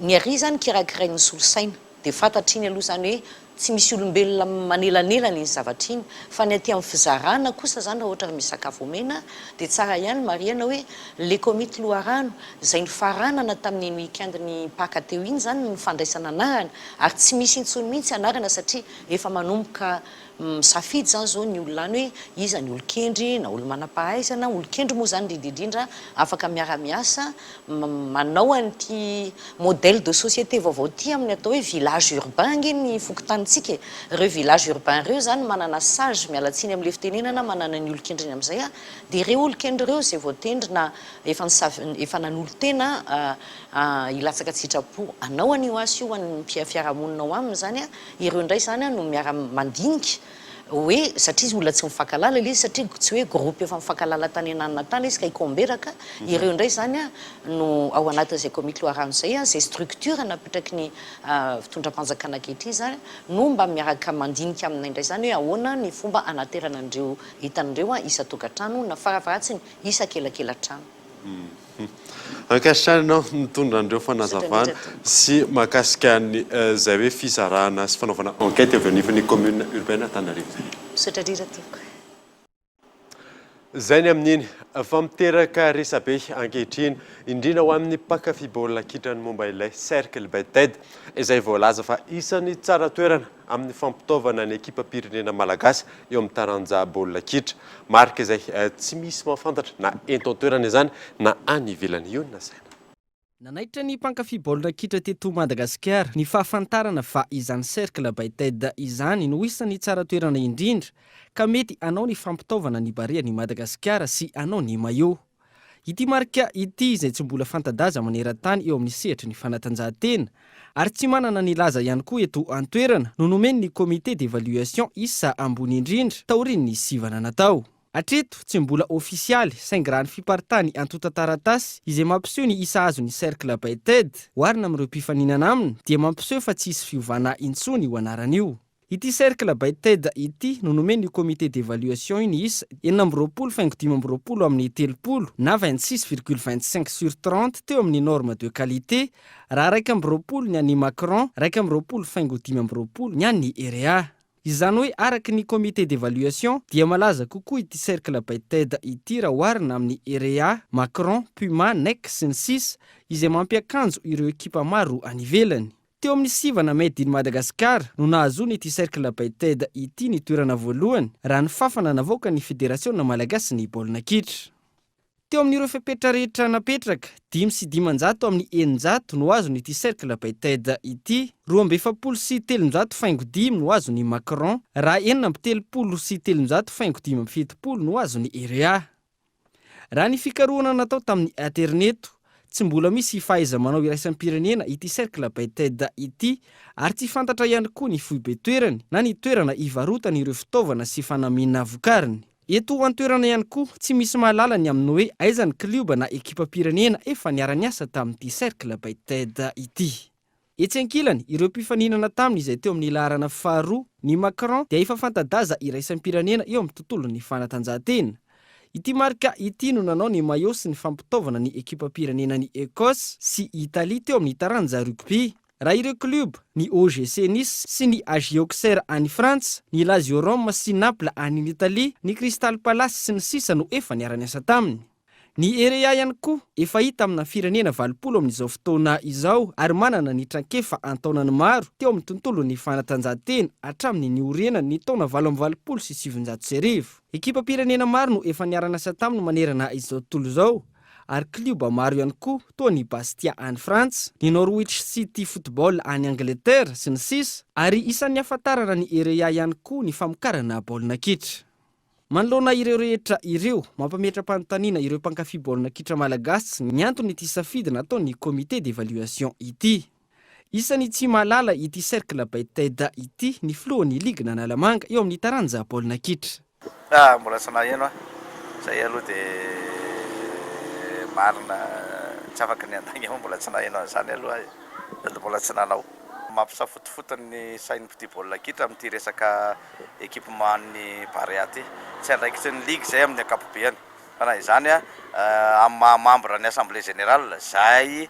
ny ary izany kirakirain'ny solosaina dia fantatra iny aloha izany hoe tsy misy olombelona manelanelana iny zavatra iny fa ny aty amin'ny fizarana kosa izany raha ohatra misy sakafo omena dia tsara ihany marihana hoe le komity loharano izay nifaranana tamin'iny week-end ny Paka teo iny izany ny fandraisana anarana Ary tsy misy intsony mihitsy anarana satria efa manomboka misafidy izany izao ny olona any hoe iza ny olon-kendry na olo-manam-pahaizana, olon-kendry moa izany indrindra indrindra afaka miara-miasa manao an'ity modèle de société vaovao ity amin'ny atao hoe village urbain ange ny fokontanintsika e! Ireo village urbain ireo izany manana sage, miala tsiny amin'ilay fitenenana, manana ny olon-kendriny amin'izay dia ireo olon-kendry ireo izay voatendry na efa efa nanolo-tena hilatsaka an-tsitrapo hanao an'io asa io ho an'ny mpiha-fiarahamonina ao aminy izany, ireo indray izany no miara-mandinika hoe satria izy olona tsy mifankahalala ilay izy satria tsy hoe groupe efa mifankahalala tany ananona tany izy ka hikomberaka, ireo indray izany no ao anatin'izay komity loharano izay, izay structure napetraky ny fitondram-panjakana ankehitriny izany no mba miaraka mandinika aminay indray izany hoe ahoana ny fomba hanaterana an'ireo entana ireo isan-tokantrano na farafaharatsiny isan-kelakela-trano. Ankasitrahana ianao nitondra an'ireo fanazavana sy mahakasika ny izay hoe fizarana sy fanaovana enquête avy eo anivon'ny commune urbaine Antananarivo izay. Misaotra indrindra tompoko. Izay ny amin'iny fa miteraka resabe ankehitriny, indrindra ho an'ny mpankafy baolina kitra ny momba ilay Cercle by Ted izay voalaza fa isan'ny tsara toerana amin'ny fampitaovana ny ekipam-pirenena malagasy eo amin'ny taranja baolina kitra. Marika izay tsy misy mahafantatra na ento an-toerana izany na any ivelany io ny nasaina. Nanaitra ny mpankafy baolina kitra teto Madagasikara ny fahafantarana fa izany Cercle by Ted izany no isan'ny tsara toerana indrindra ka mety hanao ny fampitaovana ny Barean'i Madagasikara sy hanao ny maillot. Ity marika ity izay tsy mbola fanta-daza maneran-tany eo amin'ny sehatry ny fanatanjahantena ary tsy manana ny laza ihany koa eto an-toerana no nomen'ny Comité d'évaluation isa ambony indrindra taorian'ny sivana natao. Hatreto tsy mbola ofisialy saingy raha ny fiparitahan'ny antontan-taratasy izay mampiseho ny isa azon'ny Cercle by Ted oharina amin'ireo mpifaninana aminy dia mampiseho fa tsy hisy fiovana intsony io anarana io. Ity Cercle by Ted ity no nomen'io Comité d'évaluation io ny isa 26 faingo 25 amin'ny 30 na 26 virgule 25 sur 30 teo amin'ny norme de qualité raha 21 ny an'ny Macron, 21 faingo 25 ny an'ny Erea. Izany hoe araka ny Comité d'évaluation dia malaza kokoa ity Cercle by Ted ity raha oharina amin'ny Erea, Macron, Puma, Nike sy ny sisa izay mampiakanjo ireo ekipa maro any ivelany. Teo amin'ny sivana Made in Madagascar no nahazoana ity Cercle by Ted ity ny toerana voalohany, raha ny fafana navoakan'ny Federasiona malagasin'ny baolina kitra. Teo amin'ireo fepetra rehetra napetraka, 505 amin'ny 600 no azon'ity Cercle by Ted ity, 342 faingo dimy no azon'ny Macron, raha 336 faingo 75 no azon'ny Erea. Raha ny fikarohana natao tamin'ny aterineto, tsy mbola misy fahaiza-manao iraisam-pirenena ity Cercle by Ted ity ary tsy fantatra ihany koa ny foibe toerany na ny toerana ivarotany ireo fitaovana sy fanamiana vokariny. Eto an-toerana ihany koa, tsy misy mahalala ny amin'ny hoe aiza ny klioba na ekipam-pirenena efa niara-niasa tamin'ity Cercle by Ted ity. Etsy ankilany, ireo mpifaninana taminy izay teo amin'ny laharana faharoa, ny Macron, dia efa fanta-daza iraisam-pirenena eo amin'ny tontolon'ny fanatanjahantena. Ity marika ity no nanao ny maillot sy ny fampitaovana ny ekipam-pirenenan'i Ecosse sy Italie teo amin'ny taranja rugby. Raha ireo klioba, ny OGC Nice sy ny AJ Auxerre any Frantsa, ny Lazio Rome sy Naples any Italie, ny Crystal Palace sy ny sisa no efa niara-niasa taminy. Ny Erea ihany koa efa hita amina firenena 80 amin'izao fotoana izao ary manana ny trankefa an-taonany maro teo amin'ny tontolon'ny fanatanjahantena hatramin'ny niorenany ny taona 1988. Ekipam-pirenena maro no efa niara-niasa taminy manerana izao tontolo izao ary klioba maro ihany koa toa ny Bastia any Frantsa, ny Norwich City Football any Angletera, sy ny sisa Ary isan'ny ahafantarana ny Erea ihany koa ny famokarana baolina kitra. Manoloana ireo rehetra ireo, mampametra-panontaniana ireo mpankafy baolina kitra malagasy ny anton'ity safidy nataon'ny comité d'évaluation ity. Isan'ny tsy mahalala ity Cercle by Ted ity ny filohan'ny ligin'Analamanga eo amin'ny taranja baolina kitra. Ah, mbola tsy naheno aho. Zay aloha de marina tsy afaka ny handainga fa mbola tsy naheno an'izany aloha aho e. Sady mbola tsy nanao. Mampisafotofoto ny sain'ny mpitia baolina kitra amin'ity resaka équipement-n'ny Barea ity. Tsy andraikitry ny ligue izay amin'ny ankapobeany. Fa na izany amin'ny maha membre ny assemblée générale, izay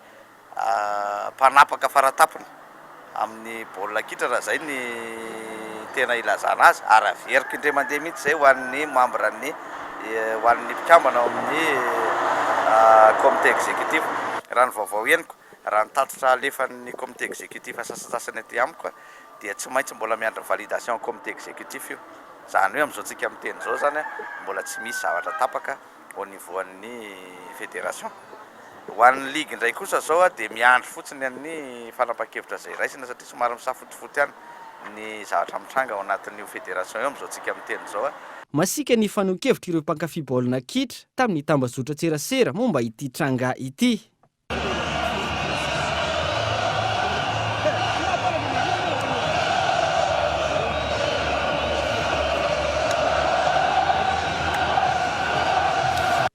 mpanapaka faratapony amin'ny baolina kitra raha izay ny tena ilazana azy, ary averiko indray mandeha mihitsy izay ho an'ny membre ny ho an'ny mpikambana ao amin'ny comité exécutif. Raha ny vaovao henoko, Raha ny tatitra alefan'ny comité exécutif sasantsasany aty amiko dia tsy maintsy mbola miandry validation comité exécutif io. Izany hoe amin'izao tsika miteny izao izany mbola tsy misy zavatra tapaka au niveau an'ny fédération. Ho an'ny ligue indray kosa izao dia miandry fotsiny an'ny fanapahan-kevitra izay raisina satria somary misafotofoto ihany ny zavatra mitranga ao anatin'io fédération io amin'izao tsika miteny izao. Masiaka ny fanehoan-kevitr'ireo mpankafy baolina kitra tamin'ny tambazotran-tserasera momba ity tranga ity.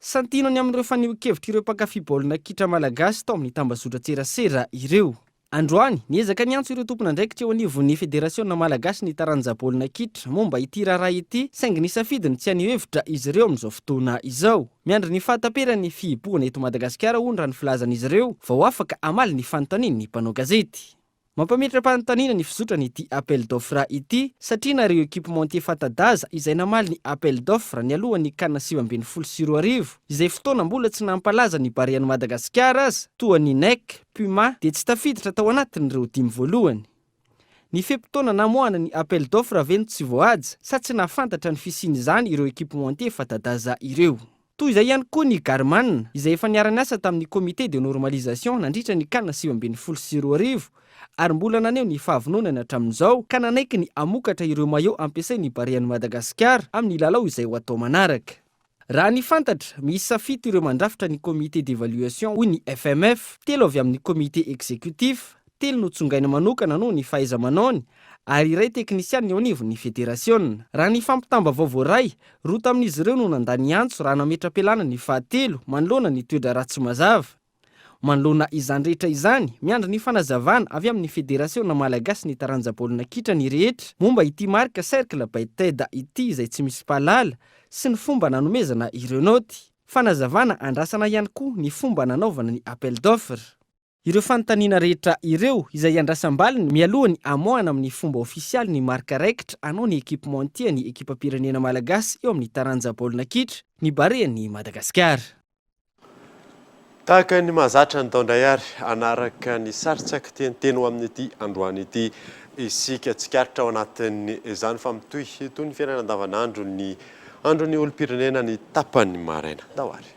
Santionany amin'ireo fanehoan-kevitr'ireo mpankafy baolina kitra malagasy tao amin'ny tambazotran-tserasera ireo. Androany, niezaka niantso ireo tompon'andraikitra eo anivon'ny Federasiona malagasy ny taranja baolina kitra momba ity raharaha ity saingy nisafidy ny tsy haneho hevitra izy ireo amin'izao fotoana izao. Miandry ny fahataperan'ny fihibohana eto Madagasikara hono raha ny filazan'izy ireo vao afaka hamaly ny fanontanian'ny mpanao gazety. Mampametra-panontaniana ny fizotran'ity appel d'offre ity satria na ireo équipementier fanta-daza izay namaly ny appel d'offre nialohan'ny can 2019 izay fotoana mbola tsy nampalaza ny Barean'i Madagasikara aza toa ny Nike, Puma dia tsy tafiditra tao anatin'ireo dimy voalohany. Ny fe-potoana namoahana ny appel d'offre ve no tsy voahaja sa tsy nahafantatra ny fisian'izany ireo équipementier fanta-daza ireo? Toy izay ihany koa ny Garman, izay efa niara-niasa tamin'ny Comité de normalisation nandritra ny can 2019 ary mbola naneho ny fahavononany hatramin'izao ka nanaiky ny hamokatra ireo maillot ampiasain'ny Barean'i Madagasikara amin'ny lalao izay ho atao manaraka. Raha ny fantatra, miisa fito ireo mandrafitra ny comité d'évaluation hoy ny FMF, telo avy amin'ny comité exécutif, telo notsongaina manokana noho ny fahaiza-manaony ary iray teknisianina eo anivon'ny federasiona. Raha ny fampitam-baovao voaray, roa tamin'izy ireo no nandà ny antso raha nametra-pialana ny fahatelo manoloana ny toe-draharaha tsy mazava. Manoloana izany rehetra izany, miandry ny fanazavana avy amin'ny Federasiona malagasy ny taranja baolina kitra ny rehetra momba ity marika Cercle by Ted ity izay tsy misy mpahalala sy ny fomba nanomezana ireo naoty. Fanazavana andrasana ihany koa ny fomba nanaovana ny appel d'offre. Ireo fanontaniana rehetra ireo izay andrasam-baliny mialoha ny hamoahana amin'ny fomba ofisialy ny marika raikitra hanao ny équipementier ny ekipam-pirenena malagasy eo amin'ny taranja baolina kitra, ny Barean'i Madagasikara. Tahaka ny mahazatra ny taon-dray ary hanaraka ny sary tsy an-kiteniteny ho amin'ity androany ity isika. Tsikaritra ao anatin'izany fa mitohy toy ny fiainana andavanandro ny andron'ny olom-pirenena ny tapany maraina. Ndao ary.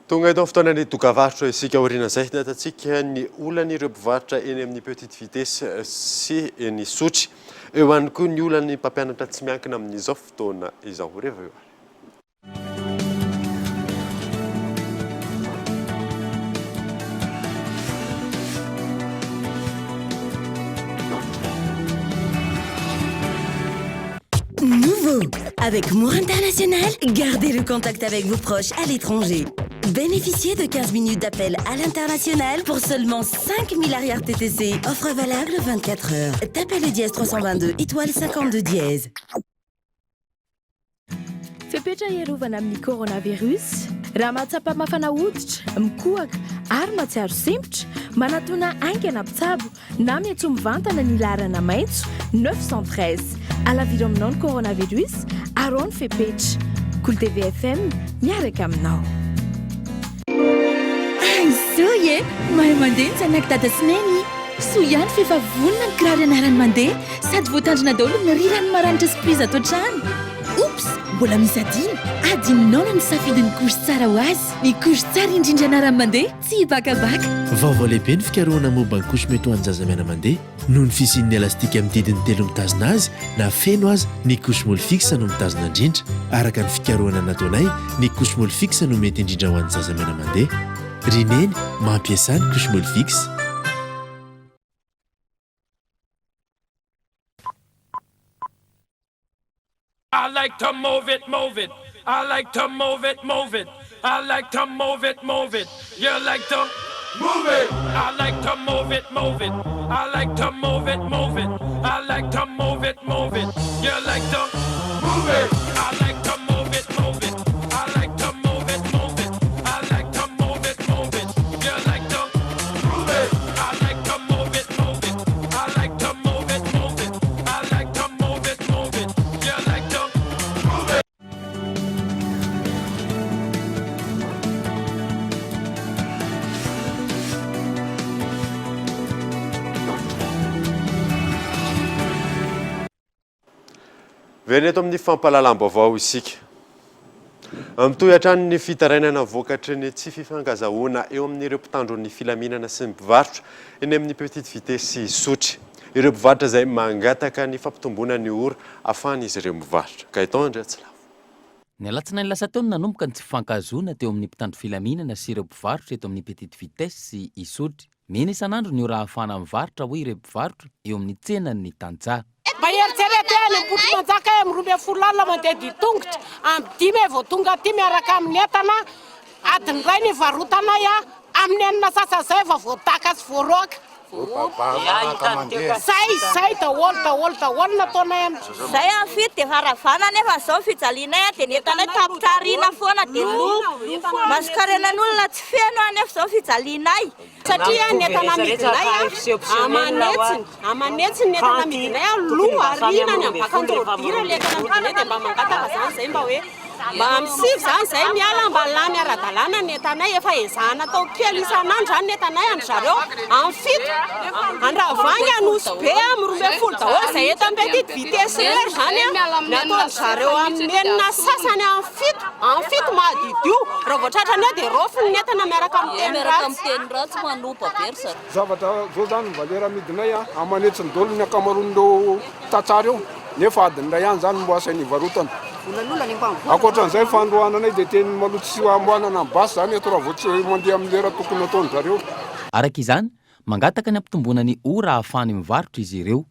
Tonga eto amin'ny fotoanan'ny dokavarotra isika aorian'izay nahitantsika ny olan'ireo mpivarotra eny amin'ny petite vitesse sy eny Isotry. Eo ihany koa ny olan'ny mpampianatra tsy miankina amin'izao fotoana izao. Reva eo ary. Nouveau Avec Moore International, gardez le contact avec vos proches à l'étranger. Bénéficiez de 15 minutes d'appel à l'international pour seulement 5000 arrières TTC. Offre valable 24 heures. Tapez le dièse 322 étoile 52 dièse. Fepetra hiarovana amin'ny coronavirus, Raha mahatsapa mafana hoditra, mikohaka ary mahatsiaro sempotra, manatòna haingana mpitsabo na miantsoa mivantana ny laharana maitso 913. Alaviro aminao ny coronavirus, araho ny fepetra. Kolo TV FM, miaraka aminao. Aizoy e! Mahay mandeha ny zanak'i Dada sy Neny! Soa ihany fa efa vonona ny kiraro ianarany mandeha sady voatandrina daholo ny rirany maranitra sy prise ato an-trano. Oups! Mbola misy adino! Adinonao ny nisafidy ny couche tsara ho azy! Ny couche tsara indrindra ianarany mandeha tsy hibakabaka! Vaovao lehibe ny fikarohana momba ny couche mety ho an'ny zaza miana-mandeha. Noho ny fisian'ny elastika amin'ny didiny telo mitazona azy, na feno aza, ny couche Molfix no mitazona indrindra. Araka ny fikarohana nataonay, ny couche Molfix no mety indrindra ho an'ny zaza miana-mandeha. Ry Neny, mampiasà ny couche Molfix. I like to move it, move it. I like to move it, move it. I like to move it, move it. You like to move it. I like to move it, move it. I like to move it, move it. I like to move it, move it. You like to move it. I like to move it, move it. I like to move it, move it. I like to move it, move it. You like to move it. I like to move it, move it. I like to move it, move it. I like to move it, move it. You like to move it. Miverina eto amin'ny fampahalalam-baovao isika. Mitohy hatrany ny fitarainana vokatry ny tsy fifankazahoana eo amin'ireo mpitandro ny filaminana sy ny mpivarotra eny amin'ny Petite Vitesse Isotry. Ireo mpivarotra izay mangataka ny fampitomboana ny ora ahafahan'izy ireo mivarotra. Gaëtan Andriatsilavo. Ny alatsinainy lasa teo no nanomboka ny tsy fifankahazoana teo amin'ny mpitandro filaminana sy ireo mpivarotra eto amin'ny Petite Vitesse Isotry. Mihena isan'andro ny ora ahafahana mivarotra hoy ireo mpivarotra eo amin'ny tsenan'ny tantsaha. Mba eritrereto hoe any Ambohitrimanjaka aho amin'ny 12 alina mandeha dia tongotra, amin'ny dimy aho vao tonga aty miaraka amin'ny entana, adiny iray ny hivarotanay, amin'ny enina sasany izay vao voadaka sy voaroaka. Zay, zay daholo, daholo, daholo nataonay am. Zay amin'ny fito dia efa ravana nefa izao ny fijalianay dia ny entanay tapitra ariana foana dia lo. Masonkarenan'olona tsy feno nefa izao ny fijalianay. Satria ny entana amidinay aman'hetsiny, aman'hetsiny ny entana amidinay aloha ariana ny amin'ny bac andorodira ilay entana amidinay dia mba mangataka izany izay mba hoe mba amin'ny sivy izany izay miala mba lany ara-dalàna ny entanay, efa ezahana atao kely isan'andro izany ny entanay an-dry zareo amin'ny fito, Andravoahangy, Anosibe, amin'ny 12 daholo izay eto amin'ny petite vitesse irery izany ny ataon-dry zareo amin'ny enina sy sasany amin'ny fito, amin'ny fito madiodio, raha vao tratrany eo dia raofiny ny entana miaraka amin'ny teny ratsy. Miteny ratsy manopa be ry zareo. Zavatra zao zany ny valeur amidinay a, aman'hetsiny daholo ny ankamaroan'ireo tantsaha ireo nefa adiny iray ihany zany no asainy ivarotana. Ankoatran'izay fandroahana anay dia teny maloto sy amboanana ny basy zany eto raha vao tsy mandeha amin'ny lera tokony ataon-dry zareo. Araka izany, mangataka ny hampitomboana ny ora ahafahany mivarotra izy ireo.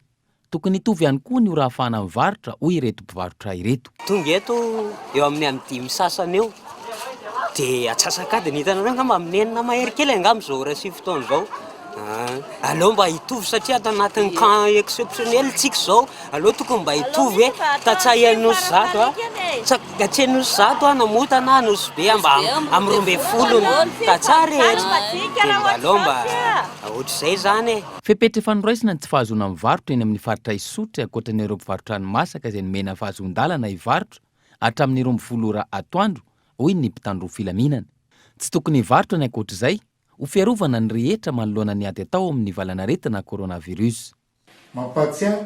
Tokony hitovy ihany koa ny ora ahafahana mivarotra, hoy ireto mpivarotra ireto. Tonga eto eo amin'ny amin'ny dimy sasany eo dia atsasak'adiny, hitanareo angamba amin'ny enina mahery kely angamba izao ora sy fotoana izao. Aleo mba hitovy satria ato anatin'ny camp exceptionnel tsika izao, aleo tokony mba hitovy hoe tantsaha Anosizato a, tantsaha Anosizato a, Namotana, Anosibe mba amin'ny 12 ny tantsaha rehetra, dia mba aleo mba ohatr'izay izany e. Fepetra efa noraisina ny tsy fahazoana mivarotra eny amin'ny faritra Isotry ankoatra ny ireo mpivarotra hani-masaka izay nomena fahazoan-dalana hivarotra hatramin'ny 12 ora atoandro, hoy ny mpitandro filaminana. Tsy tokony hivarotra ny ankoatra izay, ho fiarovana ny rehetra manoloana ny ady atao amin'ny valanaretina coronavirus. Mampahatsiahy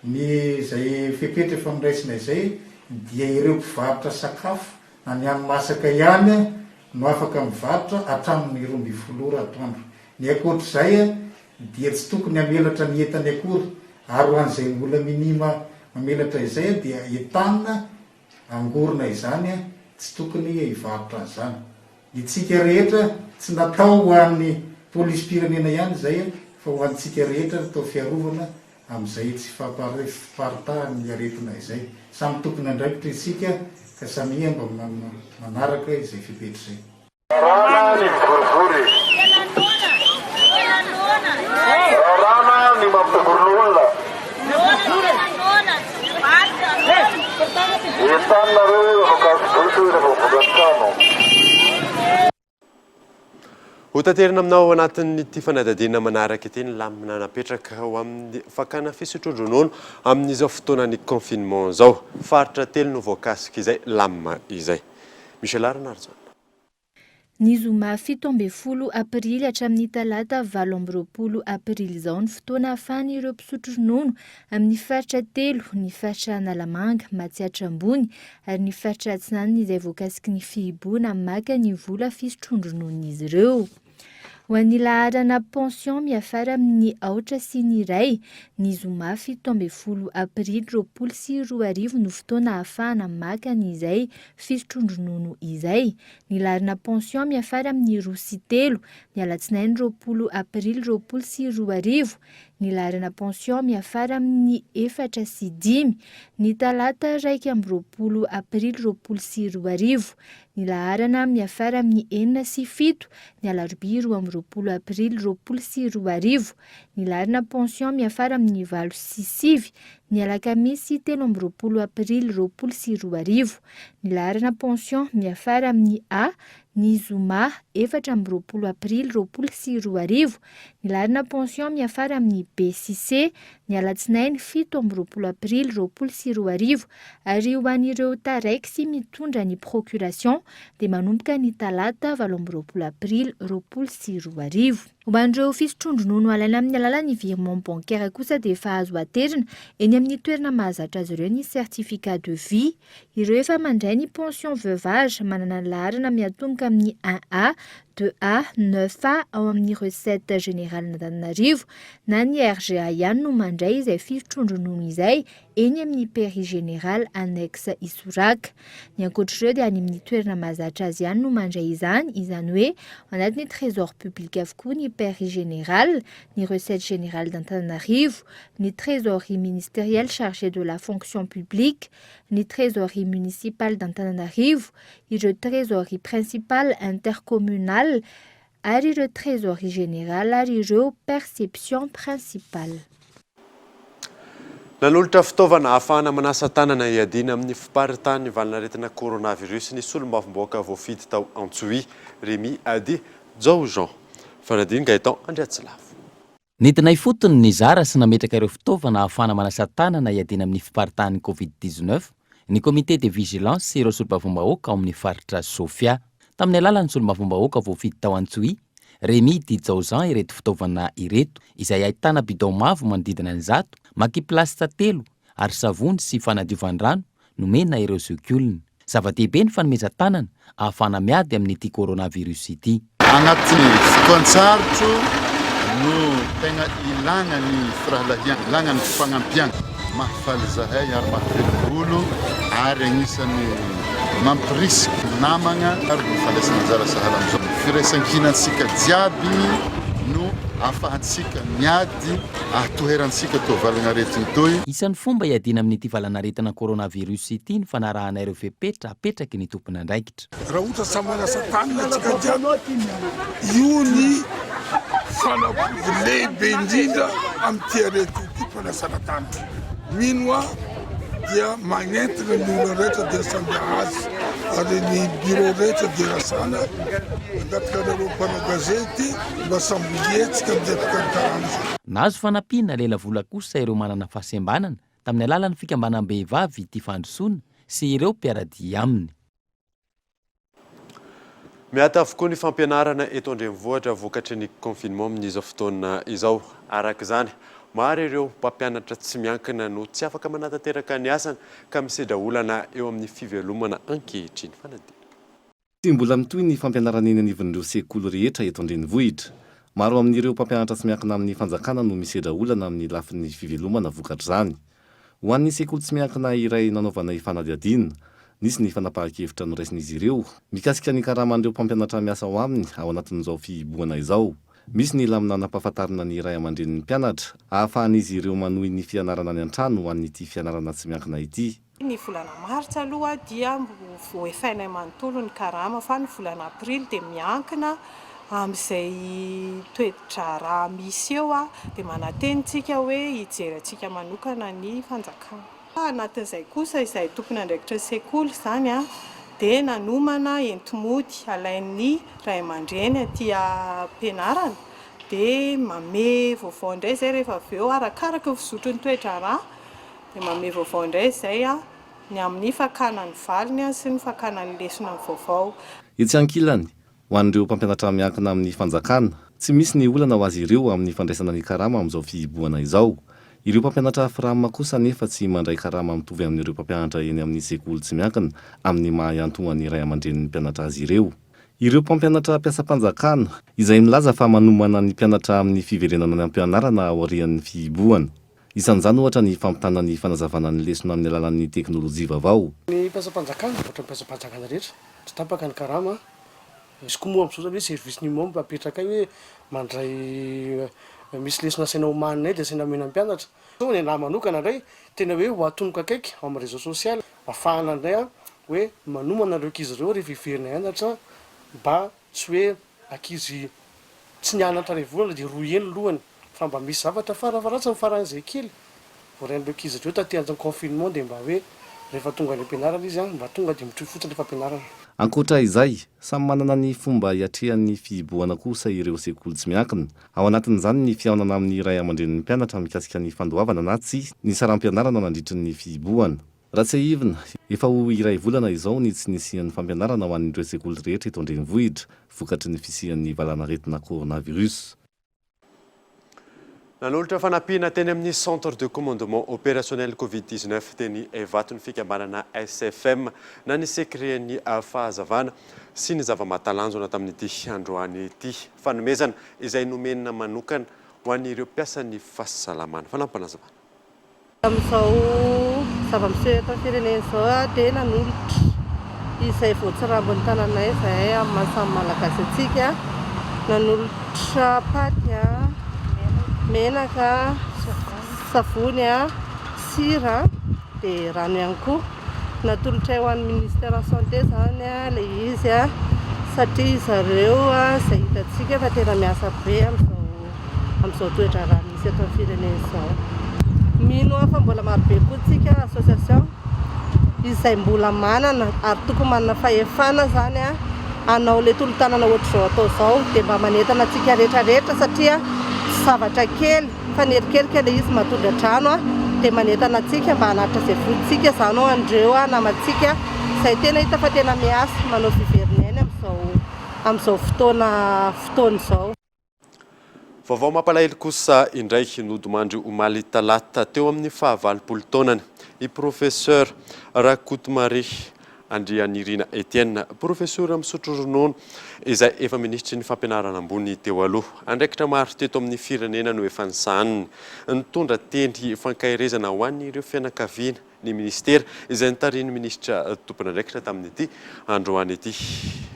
ny izay fepetra efa noraisina izay dia ireo mpivarotra sakafo na ny hani-masaka ihany no afaka mivarotra hatramin'ny 12 ora atoandro. Ny ankoatr'izay dia tsy tokony hamelatra ny entany akory ary ho an'izay mbola minima mamelatra izay dia entanina angorona izany tsy tokony hivarotra an'izany. Itsika rehetra tsy natao ho an'ny polisim-pirenena ihany izay fa ho antsika rehetra natao fiarovana amin'izay tsy fahaparitahan'ny aretina izay. Samy tompon'andraikitra isika ka samia mba manaraka izay fepetra izay. Raràna ny mivorivory. Raràna ny mampitangorona olona. Entaninareo hanao kaso-bosy rehefa mivoaka ny trano. Hotaterina aminao ao anatin'ity fanadihadiana manaraka ity ny lamina napetraka ho amin'ny fakana fisotroan-dronono amin'izao fotoanan'ny confinement izao. Faritra telo no voakasik'izay lamina izay. Michel Rainarijaona. Ny zoma 17 aprily hatramin'ny talata 28 aprily izao ny fotoana ahafahan'ireo mpisotro ronono amin'ny faritra telo, ny faritra Analamanga, Matsiatra Ambony ary ny faritra Atsinanana izay voakasiky ny fihibohana maka ny vola fisotroan-drononon'izy ireo. Ho an'ny laharana pension miafara amin'ny aotra sy ny iray, ny zoma 17 aprily 2020 no fotoana ahafahana maka ny izay fisotroan-dronono izay. Ny laharana pension miafara amin'ny roa sy telo, ny alatsinainy 20 aprily 2020, ny laharana pension miafara amin'ny efatra sy dimy, ny talata 21 aprily 2020, ny laharana miafara amin'ny enina sy fito, ny alarobia 22 aprily 2020, ny laharana pension miafara amin'ny valo sy sivy, ny alakamisy 23 aprily 2020, ny laharana pension miafara amin'ny A, ny zoma 24 aprily 2020, ny laharana pension miafara amin'ny B sy C, ny alatsinainy 27 aprily 2020 ary ho an'ireo taraiky sy mitondra ny procuration dia manomboka ny talata 28 aprily 2020. Ho an'ireo fisotroan-dronono alaina amin'ny alalan'ny virement bancaire kosa dia efa azo aterina eny amin'ny toerana mahazatra azy ireo ny certificat de vie. Ireo efa mandray ny pension veuvage manana ny laharana miatomboka amin'ny un A, deux A, neuf A ao amin'ny recette générale n'Antananarivo na ny RGA ihany no mandray izay fisotroan-dronono izay eny amin'ny Paierie Générale annexe Isoraka. Ny ankoatr'ireo dia any amin'ny toerana mahazatra azy ihany no mandray izany, izany hoe ao anatin'ny Trésor public avokoa ny Paierie Générale, ny Recette Générale d'Antananarivo, ny Trésorerie ministérielle chargée de la fonction publique, ny Trésorerie municipale d'Antananarivo, ireo Trésorerie principale intercommunale ary ireo Trésorerie générale ary ireo Perception principale. Nanolotra fitaovana ahafahana manasa tanana hiadiana amin'ny fiparitahan'ny valanaretina coronavirus ny solombavambahoaka voafidy tao Antsohihy, Rémi Adi Jao Jean. Fanadino Gaëtan Andriatsilavo. Nidina ifotony nizara sy nametraka ireo fitaovana ahafahana manasa tanana hiadiana amin'ny fiparitahan'ny Covid 19 ny Comité de vigilance sy ireo solombavambahoaka ao amin'ny faritra Sofia. Tamin'ny alalan'ny solombavambahoaka voafidy tao Antsohihy, Rémi Dijaozan ireto fitaovana ireto, izay ahitana bidon mavo manodidina ny 100, makiplast telo ary savony sy fanadiovan-drano nomena ireo zokiolona. Zava-dehibe ny fanomezan-tanana ahafahana miady amin'ity coronavirus ity. Agnatin'ny fotoan-tsarotro no tegna ilagna ny firahalahiagna, ilagna ny fifagnampiagna. Mahafaly zahay ary mahavelom-bolo ary agnisan'ny mampirisiky namagna ary ny fandraisana anjara sahala amizao. Ny firaisankinantsika jiaby no ahafahantsika miady ahatoherantsika toa valagnaretigny toy. Isan'ny fomba hiadiana amin'ity valanaretina coronavirus ity ny fanarahana ireo fepetra apetraky ny tompon'andraikitra. Raha ohatra samy manasa tanana antsika jiaby, io ny fanafody lehibe indrindra amin'ity aretina ity, fanasana tanana. Mino aho dia magnentana ny olona rehetra dia samby ahazo ary ny bureau rehetra dia rasana mangataka anareo mpanao gazety mba samby hihetsika amin'izay fikarakarana izay. Nahazo fanampiana lelavola kosa ireo manana fahasembanana tamin'ny alalan'ny fikambanam-behivavy Tia Fandrosoana sy ireo mpiara-dia aminy. Miato avokoa ny fampianarana eto an-drenivohitra vokatry ny confinement amin'izao fotoana izao. Araka izany, maro ireo mpampianatra tsy miankina no tsy afaka manatanteraka ny asany ka misedra olana eo amin'ny fivelomana ankehitriny. Fanadinana. Tsy mbola mitohy ny fampianarana eny anivon'ireo sekoly rehetra eto an-drenivohitra. Maro amin'ireo mpampianatra tsy miankina amin'ny fanjakana no misedra olana amin'ny lafiny fivelomana vokatr'izany. Ho an'ny sekoly tsy miankina iray nanaovanay fanadihadiana, nisy ny fanapahan-kevitra noraisin'izy ireo mikasika ny karaman'ireo mpampianatra miasa ao aminy ao anatin'izao fihibohana izao. Misy ny lamina nampahafantarina ny ray aman-drenin'ny mpianatra ahafahan'izy ireo manohy ny fianarana any an-trano ho an'ity fianarana tsy miankina ity. Ny volana martsa aloha dia voaefainay manontolo ny karama fa ny volana aprily dia miankina amin'izay toe-draharaha misy eo dia manantena isika hoe hijery antsika manokana ny fanjakana. Anatin'izay kosa izahay tompon'andraikitry ny sekoly izany dia nanomana enti-mody alain'ny ray aman-dreny aty am-pianarana dia manome vaovao indray izay rehefa avy eo arakaraka ny fizotry ny toe-draharaha Dia manome vaovao indray izay ny amin'ny fakana ny valiny sy ny fakana ny lesona vaovao. Etsy ankilany, ho an'ireo mpampianatra miankina amin'ny fanjakana, tsy misy ny olana ho azy ireo amin'ny fandraisana ny karama amin'izao fihibohana izao. Ireo mpampianatra Fram kosa anefa tsy mandray karama mitovy amin'ireo mpampianatra eny amin'ny sekoly tsy miankina amin'ny maha iantohan'ny ray aman-drenin'ny mpianatra azy ireo. Ireo mpampianatra mpiasam-panjakana, izay milaza fa manomana ny mpianatra amin'ny fiverenana any am-pianarana aorian'ny fihibohana. Isan'izany ohatra ny fampitana ny fanazavana ny lesona amin'ny alalan'ny teknolojia vaovao. Ny mpiasam-panjakana, ohatran'ny mpiasam-panjakana rehetra, tsy tapaka ny karama. Misy koa moa amin'izao izany hoe service minimum apetrakay hoe mandray, misy lesona asaina omaninay dia asaina omena ny mpianatra. Ny anahy manokana indray tena hoe ho atonoko akaiky ao amin'ny réseau social ahafahana indray hoe manomana ireo ankizy ireo rehefa hiverina hianatra mba Tsy hoe ankizy tsy nianatra iray volana dia roa heny lohany fa mba misy zavatra farafaharatsiny faran'izay kely voarain'ireo ankizy ireo taty anatin'ny confinement dia mba hoe Rehefa tonga any am-pianarana izy an, mba tonga dia mitrohy fotsiny ilay fampianarana. Ankoatra izay, samy manana ny fomba hiatrehany ny fihibohana kosa ireo sekoly tsy miankina. Ao anatin'izany ny fihaonana amin'ny ray aman-drenin'ny mpianatra mikasika ny fandoavana na tsia ny saram-pianarana nandritry ny fihibohana. Raha tsiahivina, efa ho iray volana izao ny tsy nisian'ny fampianarana ho an'ireo sekoly rehetra eto an-drenivohitra, vokatry ny fisian'ny valanaretina coronavirus. Nanolotra fanampiana teny amin'ny Centre de Commandement Opérationnel Covid 19 teny Ivato ny fikambanana SFM na ny Sekrean'ny Fahazavana sy ny zava-mahatalanjona tamin'ity androany ity. Fanomezana izay nomena manokana ho an'ireo mpiasan'ny fahasalamana. Fanampinazavana. Amin'izao zava-miseho eto amin'ny firenena izao dia nanolotra izay voatsirambin'ny tananay izahay amin'ny maha samy Malagasy antsika. Nanolotra paty, menaka, savony, sira dia rano ihany koa. Natolotray ho an'ny Ministeran'ny Santé izany ilay izy satria zareo izay hitantsika fa tena miasa be amin'izao. amin'izao toe-draharaha misy eto amin'ny firenena izao. Mino aho fa mbola marobe koa tsika association izay mbola manana ary tokony manana fahefana izany hanao ilay tolo-tanana ohatr'izao atao izao dia mba manentana antsika rehetra rehetra satria tsy zavatra kely fa ny erikerika ilay izy mahatondra-drano dia manentana antsika mba hanatitra izay fontsika izany ho an'ireo namantsika izay tena hita fa tena miasa manao fiverin'aina amin'izao amin'izao fotoana fotoana izao. Vaovao mampalahelo kosa indray, nodimandry omaly talata teo amin'ny fahavalopolo taonany i Professeur Rakotomaria Andrianirina Etienne, profesora misotro ronono izay efa minisitry ny fampianarana ambony teo aloha. Andraikitra maro teto amin'ny firenena no efa nosahaniny. Nitondra teny fankaherezana ho an'ireo fianakaviana ny minisitera izay notarihin'ny minisitra tompon'andraikitra tamin'ity androany ity.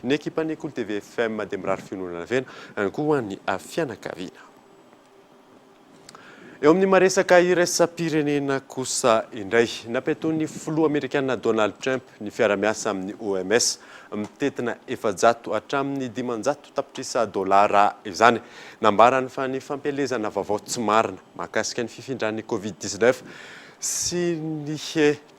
Ny ekipan'ny Kolo TV FM dia mirary fiononana feno ihany koa ho an'ny fianakaviana. Eo amin'ny maresaka iraisam-pirenena kosa indray, nampiatoan'ny filoha amerikana Donald Trump ny fiara-miasa amin'ny OMS mitentina 400 hatramin'ny 500 tapitrisa dolara izany. Nambarany fa ny fampielezana vaovao tsy marina mahakasika ny fifindran'ny Covid 19 sy ny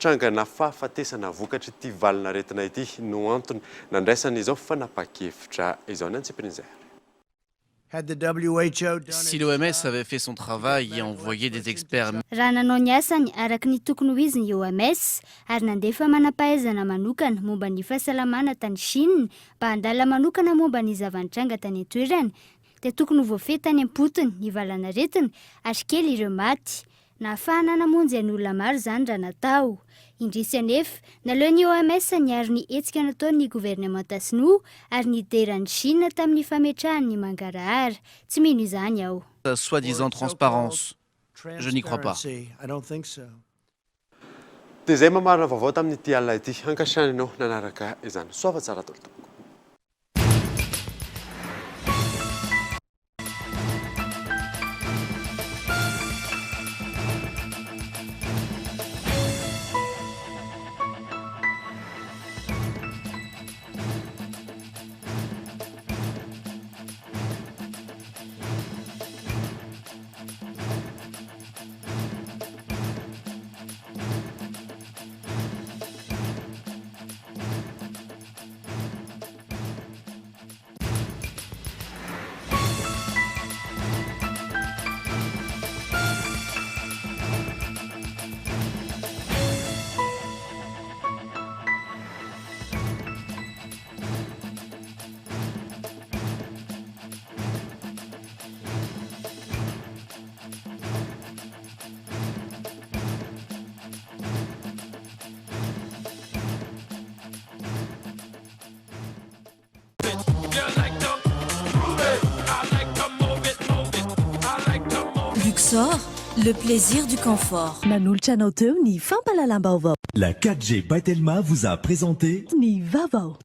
trangana fahafatesana vokatr'ity valin'aretina ity no antony nandraisany izao fanapahan-kevitra izao. Ny antsipirian'izay ary. Si l'OMS avait fait son travail et envoyé des experts. Raha nanao ny asany araka ny tokony ho izy ny OMS ary nandefa manam-pahaizana manokana momba ny fahasalamana tany Chine mba handalina manokana momba ny zava-nitranga tany an-toerana dia tokony ho voafehy tany am-potony ny valanaretina ary kely ireo maty. Nahafahana namonjy ain'olona maro izany raha natao. Indrisy anefa, naleon'ny OMS niaro ny hetsika nataon'ny governemanta sinoa ary nidera an'i Chine tamin'ny fametrahany ny mangarahara. Tsy mino izany aho. Sa soi-disant transparence. Je n'y crois pas. Dia izay mamarana vaovao tamin'ity alina ity. Ankasitrahana ianao nanaraka izany. Soava tsara daholo tompoko. Luxor, le plaisir du confort. Nanolotra anao teo ny fampahalalam-baovao. La 4G by Telma vous a présenté Ny vaovao.